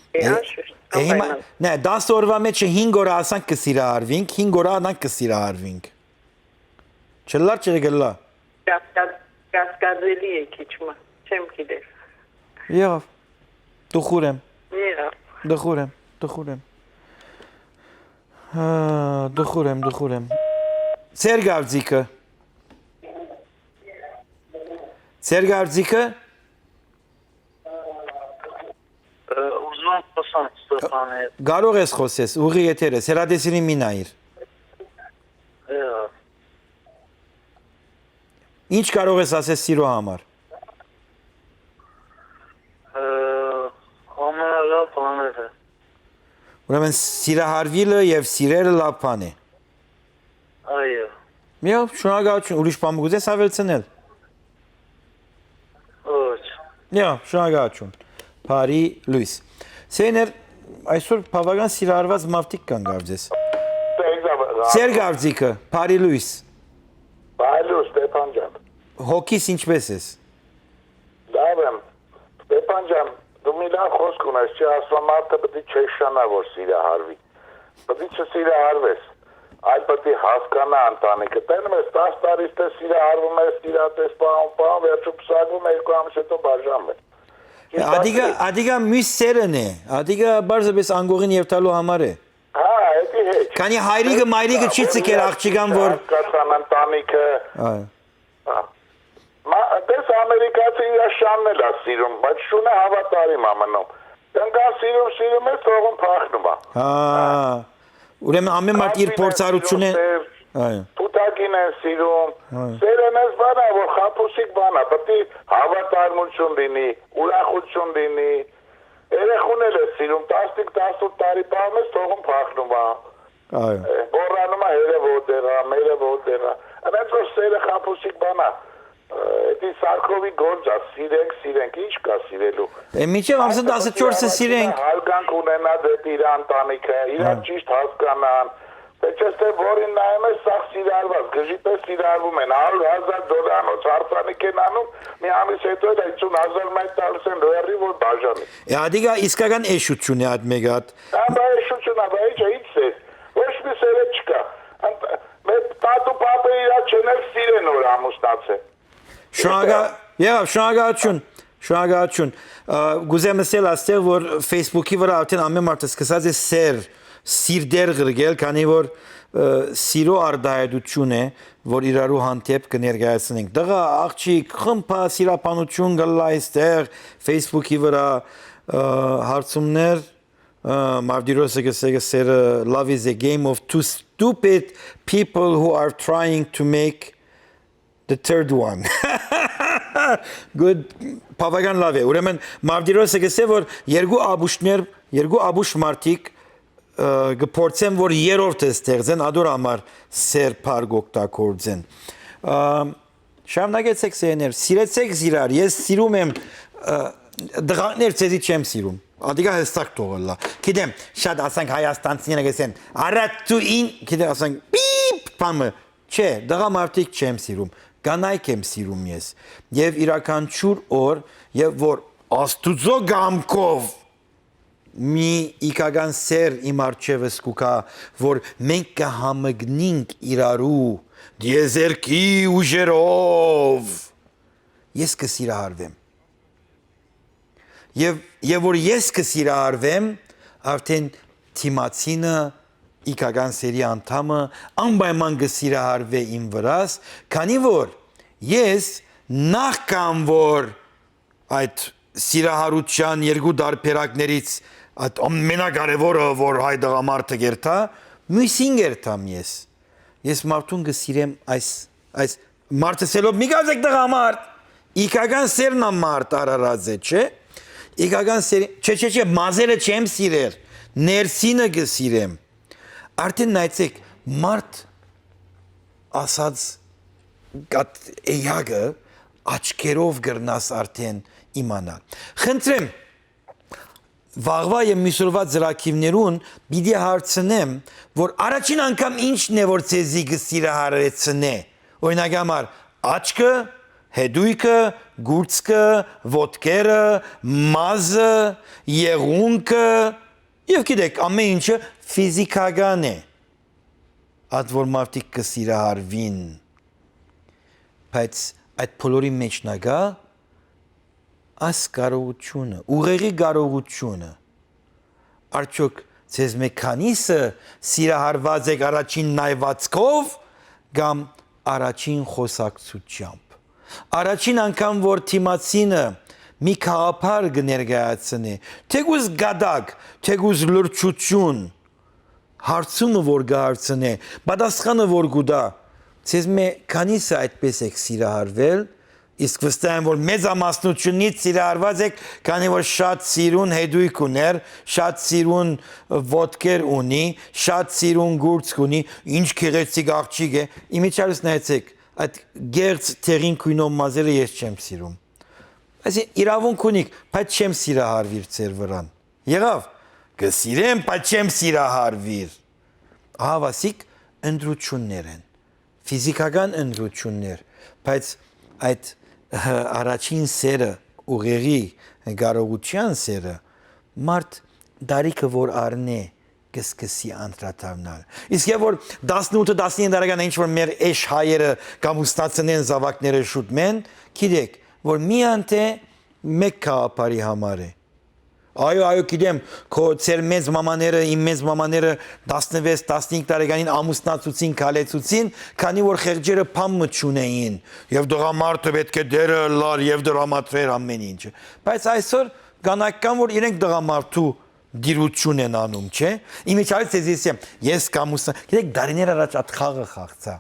Է, Է, անշուշտ, է, հիմա, անպայման։ Նայ, տասը օրուայ մեջ հինգ օրը ասանք կը սիրահարվինք, հինգ օրը անանք կը սիրահարվինք։ Չլար, չլար։ Կասկած-, կասկածելի է քիչ մը, չեմ գիտեր։ Եղավ, դուխուր եմ, Եղավ։ Դուխուր եմ, դուխուր եմ։ Հա, դուխուր եմ, դուխուր եմ։ Ձեր կարծիքը։ Ձեր կարծիքը։ Ը, ուզում եմ խոսամ Ստեփանի հետ։ Կարող ես խոսես, ուղի եթեր ես, հեռատեսիլին մի նայիր։ Ը, Ինչ կարող ես ասես սիրո համար։ Ը, ամենալավ բաները։ Ուրեմն սիրահարվիլը եւ սիրելը լավ բան է։ Այո։ Միա, շնորհակալություն, ուրիշ բան կուզես ավելցնել։ Ոչ։ Միա, շնորհակալություն։ Բարի լույս։ Սեներ, այսօր բավական սիրահարված մարդիկ կան, կարծես։ Ձեր կարծիքը, բարի լույս։ Բարի լույս, Ստեփան ջան։ Հոգիս ինչպե՞ս ես։ Լավ եմ։ Ստեփան ջան, դու մի լավ խոսք ունես, չի ասում, մարդը պիտի չհեշանա, որ սիրահարվի։ Պիտի չսիրահարվես, այլ պիտի հասկանա ընտանիքը։ Տենում ես, տաս տարի ստե սիրահարվում ես, սիրատես պահում, պահում, վերջում պսակվում է, երկու ամիս հետո բաժանվում է։ Ճիշտ Ադիգա, ասել ես։ Ադիգա մյուս սերն է, ադիգա պարզապես անգողին երթալու համար է։ Հա, էդի հետ։ Քանի հայրիկը, մայրիկը չի Որ ցկել իրար աղջիկան, որ հասկացան ընտանիքը։ Այո։ Հա։ Մա, դες ամերիկացի իր շանն էլ ա սիրում, բայց շունը հավատարիմ ա մնում։ Տնկան սիրում, սիրում ես, թողում փախնում ա։ Հա։ Ուրեմն ամեն մարդ իր Կապին են փորձառությունը, սիրում, սեր, այո։ Փութակին են սիրում։ Այո։ Սերն էս բան ա, որ խաբուսիկ բան ա, պետք է հավատարմություն լինի, ուրախություն լինի, երեխուն էլ ես սիրում, տասնհինգ, տասնութ տարի պահում ես, թողում փախնում ա։ Այո։ Է, մոռանում ա, հերը որտեղ ա, մերը որտեղ ա։ Այնց որ սերը խաբուսիկ բան ա, ը, էդի Սարքովի գործ ա, սիրենք, սիրենք, ինչ կա սիրելու։ Է, մինչև ամսը Այս տասնչորսը սիրահարությունը սիրենք։ Հարգանք ունենա դեպի իր ընտանիքը, իրար Հա։ Ճիշտ հասկանան, դե չես թե որին նայում ես, սաղ սիրահարված, գժի պես սիրահարվում են, հարյուր հազար դոլարանոց հարսանիք են անում, մի ամիս հետո էլ հիսուն հազար մայր տալիս են լոյարի, որ բաժանի։ Է, ադիգա իսկական էշություն է այդ մեկ հատ։ Ա, բա էշություն ա, բա ի՞նչ է, ի՞նչ սեր, ոչ մի սերը չկա, անդ-, մեր տատու պապը իրար չեն էլ սիրեն, որ ամուսնացե։ Շնորհակալ-, եղավ, շնորհակալություն, շնորհակալություն։ Ա, կուզեմ ասել այստեղ, որ Facebook-ի վրա արդեն ամեն մարդ սկսած է սեր, սիրտեր ղրկել, քանի որ, ը, սիրո արտահայտություն է, որ իրարու հանդեպ կներկայացնենք։ Տղա, աղջիկ, խմբա, սիրապանություն կլա այստեղ, Facebook-ի վրա, ը, հարցումներ, ը, Մարտիրոսը կսե-, կսերը, "Love is a game of two stupid people who are trying to make the third one." Good, բավական լաւ է։ Ուրեմն Մարտիրոսը կ'ըսէ, որ երկու աբուշներ, երկու աբուշ մարդիկ, ը, կը փորձեն, որ երրորդը ստեղծեն, ատոր համար սեր փառ կ'օգտագործեն։ Ը, շարունակեցեք, սեներ, սիրեցեք զիրար, ես սիրում եմ, ը, դղակներ, ձեզի չեմ սիրում։ Ատիկա հստակ թող ըլլայ։ Գիտեմ, շատ, ասենք, հայաստանցիները կ'ըսեն, «Արա դու ին», գիտեմ, ասենք, պիպ, բամը, չէ, տղամարդիկ չեմ սիրում, կանայք եմ սիրում ես։ Եւ իրականչուր օր, եւ որ Աստուծոյ կամքով մի իգական սեր իմ առջեւս կու գայ, որ մենք կը համընկնինք իրարու տիեզերքի ուժերով, ես կը սիրահարվեմ։ Եւ, եւ որ ես կը սիրահարվեմ, արդեն դիմացինը, իգական սերի անդամը անպայման կը սիրահարվէ իմ վրաս, քանի որ ես նախքան որ այդ սիրահարութեան երկու տարբերակներից այդ ամենակարեւորը, որ հայ տղամարդը կերթայ, միւսին կերթամ ես։ Ես մարդուն կը սիրեմ այս, այս մարդը սելով, մի գազեք տղամարդ, իգական սերն ա մարդ արարած է, չէ՞։ Իգական սեր, չէ, չէ, չէ, մազերը չեմ սիրեր, ներսինը կը սիրեմ։ Արդեն նայեցեք, մարդ ասած կատ էյակը աչքերով կրնաս արդեն իմանալ։ Խնդրեմ, վաղվա եւ միսուրվա ծրագիրներուն պիտի հարցնեմ, որ առաջին անգամ ինչն է, որ ձեզի կը սիրահարեցնէ։ Օրինակ համար, աչքը, հետույքը, գուրծքը, ոտքերը, մազը, եղունգը, եւ գիտեք, ամեն ինչը ֆիզիքական է, այդ որ մարդիկ կը սիրահարվին, բայց այդ բոլորի մեջ նագա այս կարողությունը, ուղեղի կարողությունը։ Արդյոք ձեզ մէ քանիսը սիրահարված եք առաջին նայվածքով կամ առաջին խոսակցությամբ։ Առաջին անգամ, որ դիմացինը մի գաղափար կը ներկայացնի, թեկուզ գատակ, թեկուզ լրջություն, հարցումը որ կը հարցնէ, պատասխանը որ կու տայ, ձեզ մէ քանիսը այդպես եք սիրահարվել, իսկ վստահ եմ, որ մեծամասնությունից սիրահարված եք, քանի որ շատ սիրուն հետույք ուներ, շատ սիրուն ոտքեր ունի, շատ սիրուն գուրծ ունի, ինչ գեղեցիկ աղջիկ է, իմիջիայլս նայեցեք, այդ գեղձ դեղին գոյնով մազերը ես չեմ սիրում։ Այսինքն իրավունք ունիք, բայց չեմ սիրահարվիր ձեր վրան։ Եղա՞վ։ Կը սիրեմ, բայց չեմ սիրահարվիր։ Ահա ասիկ ընտրություններ են, ֆիզիքական ընտրություններ, բայց այդ առաջին սերը, ուղեղի կարողության սերը, մարդ տարիքը որ առնէ, կը սկսի անդրադառնալ։ Իսկ եւ որ տասնութ տասնինը տարեկան ինչ որ մեր էշ հայերը կ'ամուսնացնեն զաւակները շուտ մեն, գիտեք, որ միայն թե մեկ գաղափարի համար է։ Այո, այո, գիտեմ, քո ձեր մեծ մամաները, իմ մեծ մամաները տասնվեց, տասնհինգ տարեկանին ամուսնացուցին, քալեցուցին, քանի որ խեղճերը բան մը չունեին, եւ տղամարդը պէտք է դերը ըլլար եւ դրամատրեր ամեն ինչը։ Բայց այսօր կանայք կան, որ իրենք տղամարդու դիրություն են անում, չէ՞։ Իմիջիայլս ես, ես, ես կ'ամուսնա-, գիտեք, դարիներ առաջ այդ խաղը խաղցայ։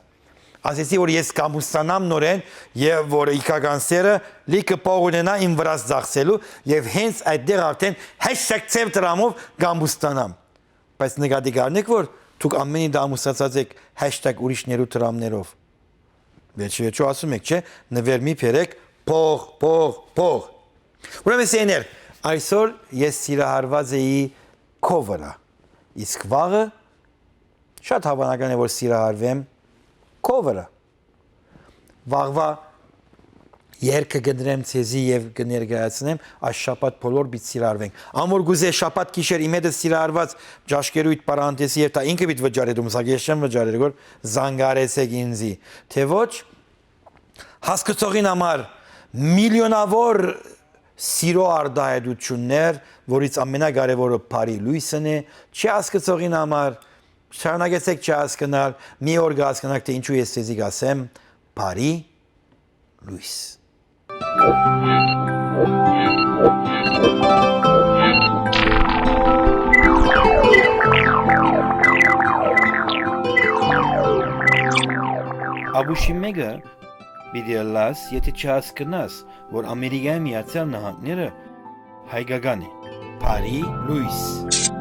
Ասեցի, որ ես կ'ամուսնանամ նորէն, եւ որ իգական սերը լիքը փող ունենայ իմ վրաս ծախսելու, եւ հենց այդտեղ արդեն հեշտակ ձեւ դրամով կ'ամուսնանամ։ Բայց նկատի կ'առնեք, որ դուք ամեն ինչ ամուսնացած եք հեշտակ ուրիշներու դրամներով։ Վերջի վերջո ասում եք, չէ՞, նվեր մի բերեք, փող, փող, փող։ Ուրեմն, սեներ, այսօր ես սիրահարված էի քո վրա, իսկ վաղը շատ հավանական է, որ սիրահարվեմ քո վրա։ Վաղվա երգը կ'ընտրեմ ձեզի եւ կը ներկայացնեմ, այս շաբաթ բոլոր պիտի սիրահարվենք։ Ան որ կ'ուզէ շաբաթ գիշեր իմ հետ սիրահարված ճաշկերու իդ պարանտեսի երթայ, ինքը պիտի վճարի դու, սա ես չեմ վճարեր, որ զանգարեցեք ինձի, թե ոչ, հասկցողին համար միլիոնավոր սիրո արտահայտություններ, որից ամենակարևորը բարի լույսն է, չի հասկցողին համար, շարունակեցեք չհասկնալ, մի օր կհասկնաք, թե ինչու ես ձեզի կ'ասեմ, բարի լույս։ Աբուշի մեկը Պիտի ըլլաս, եթէ չհասկնաս, որ Ամերիկայի Միացեալ Նահանգները հայկական է։ Բարի լոյս։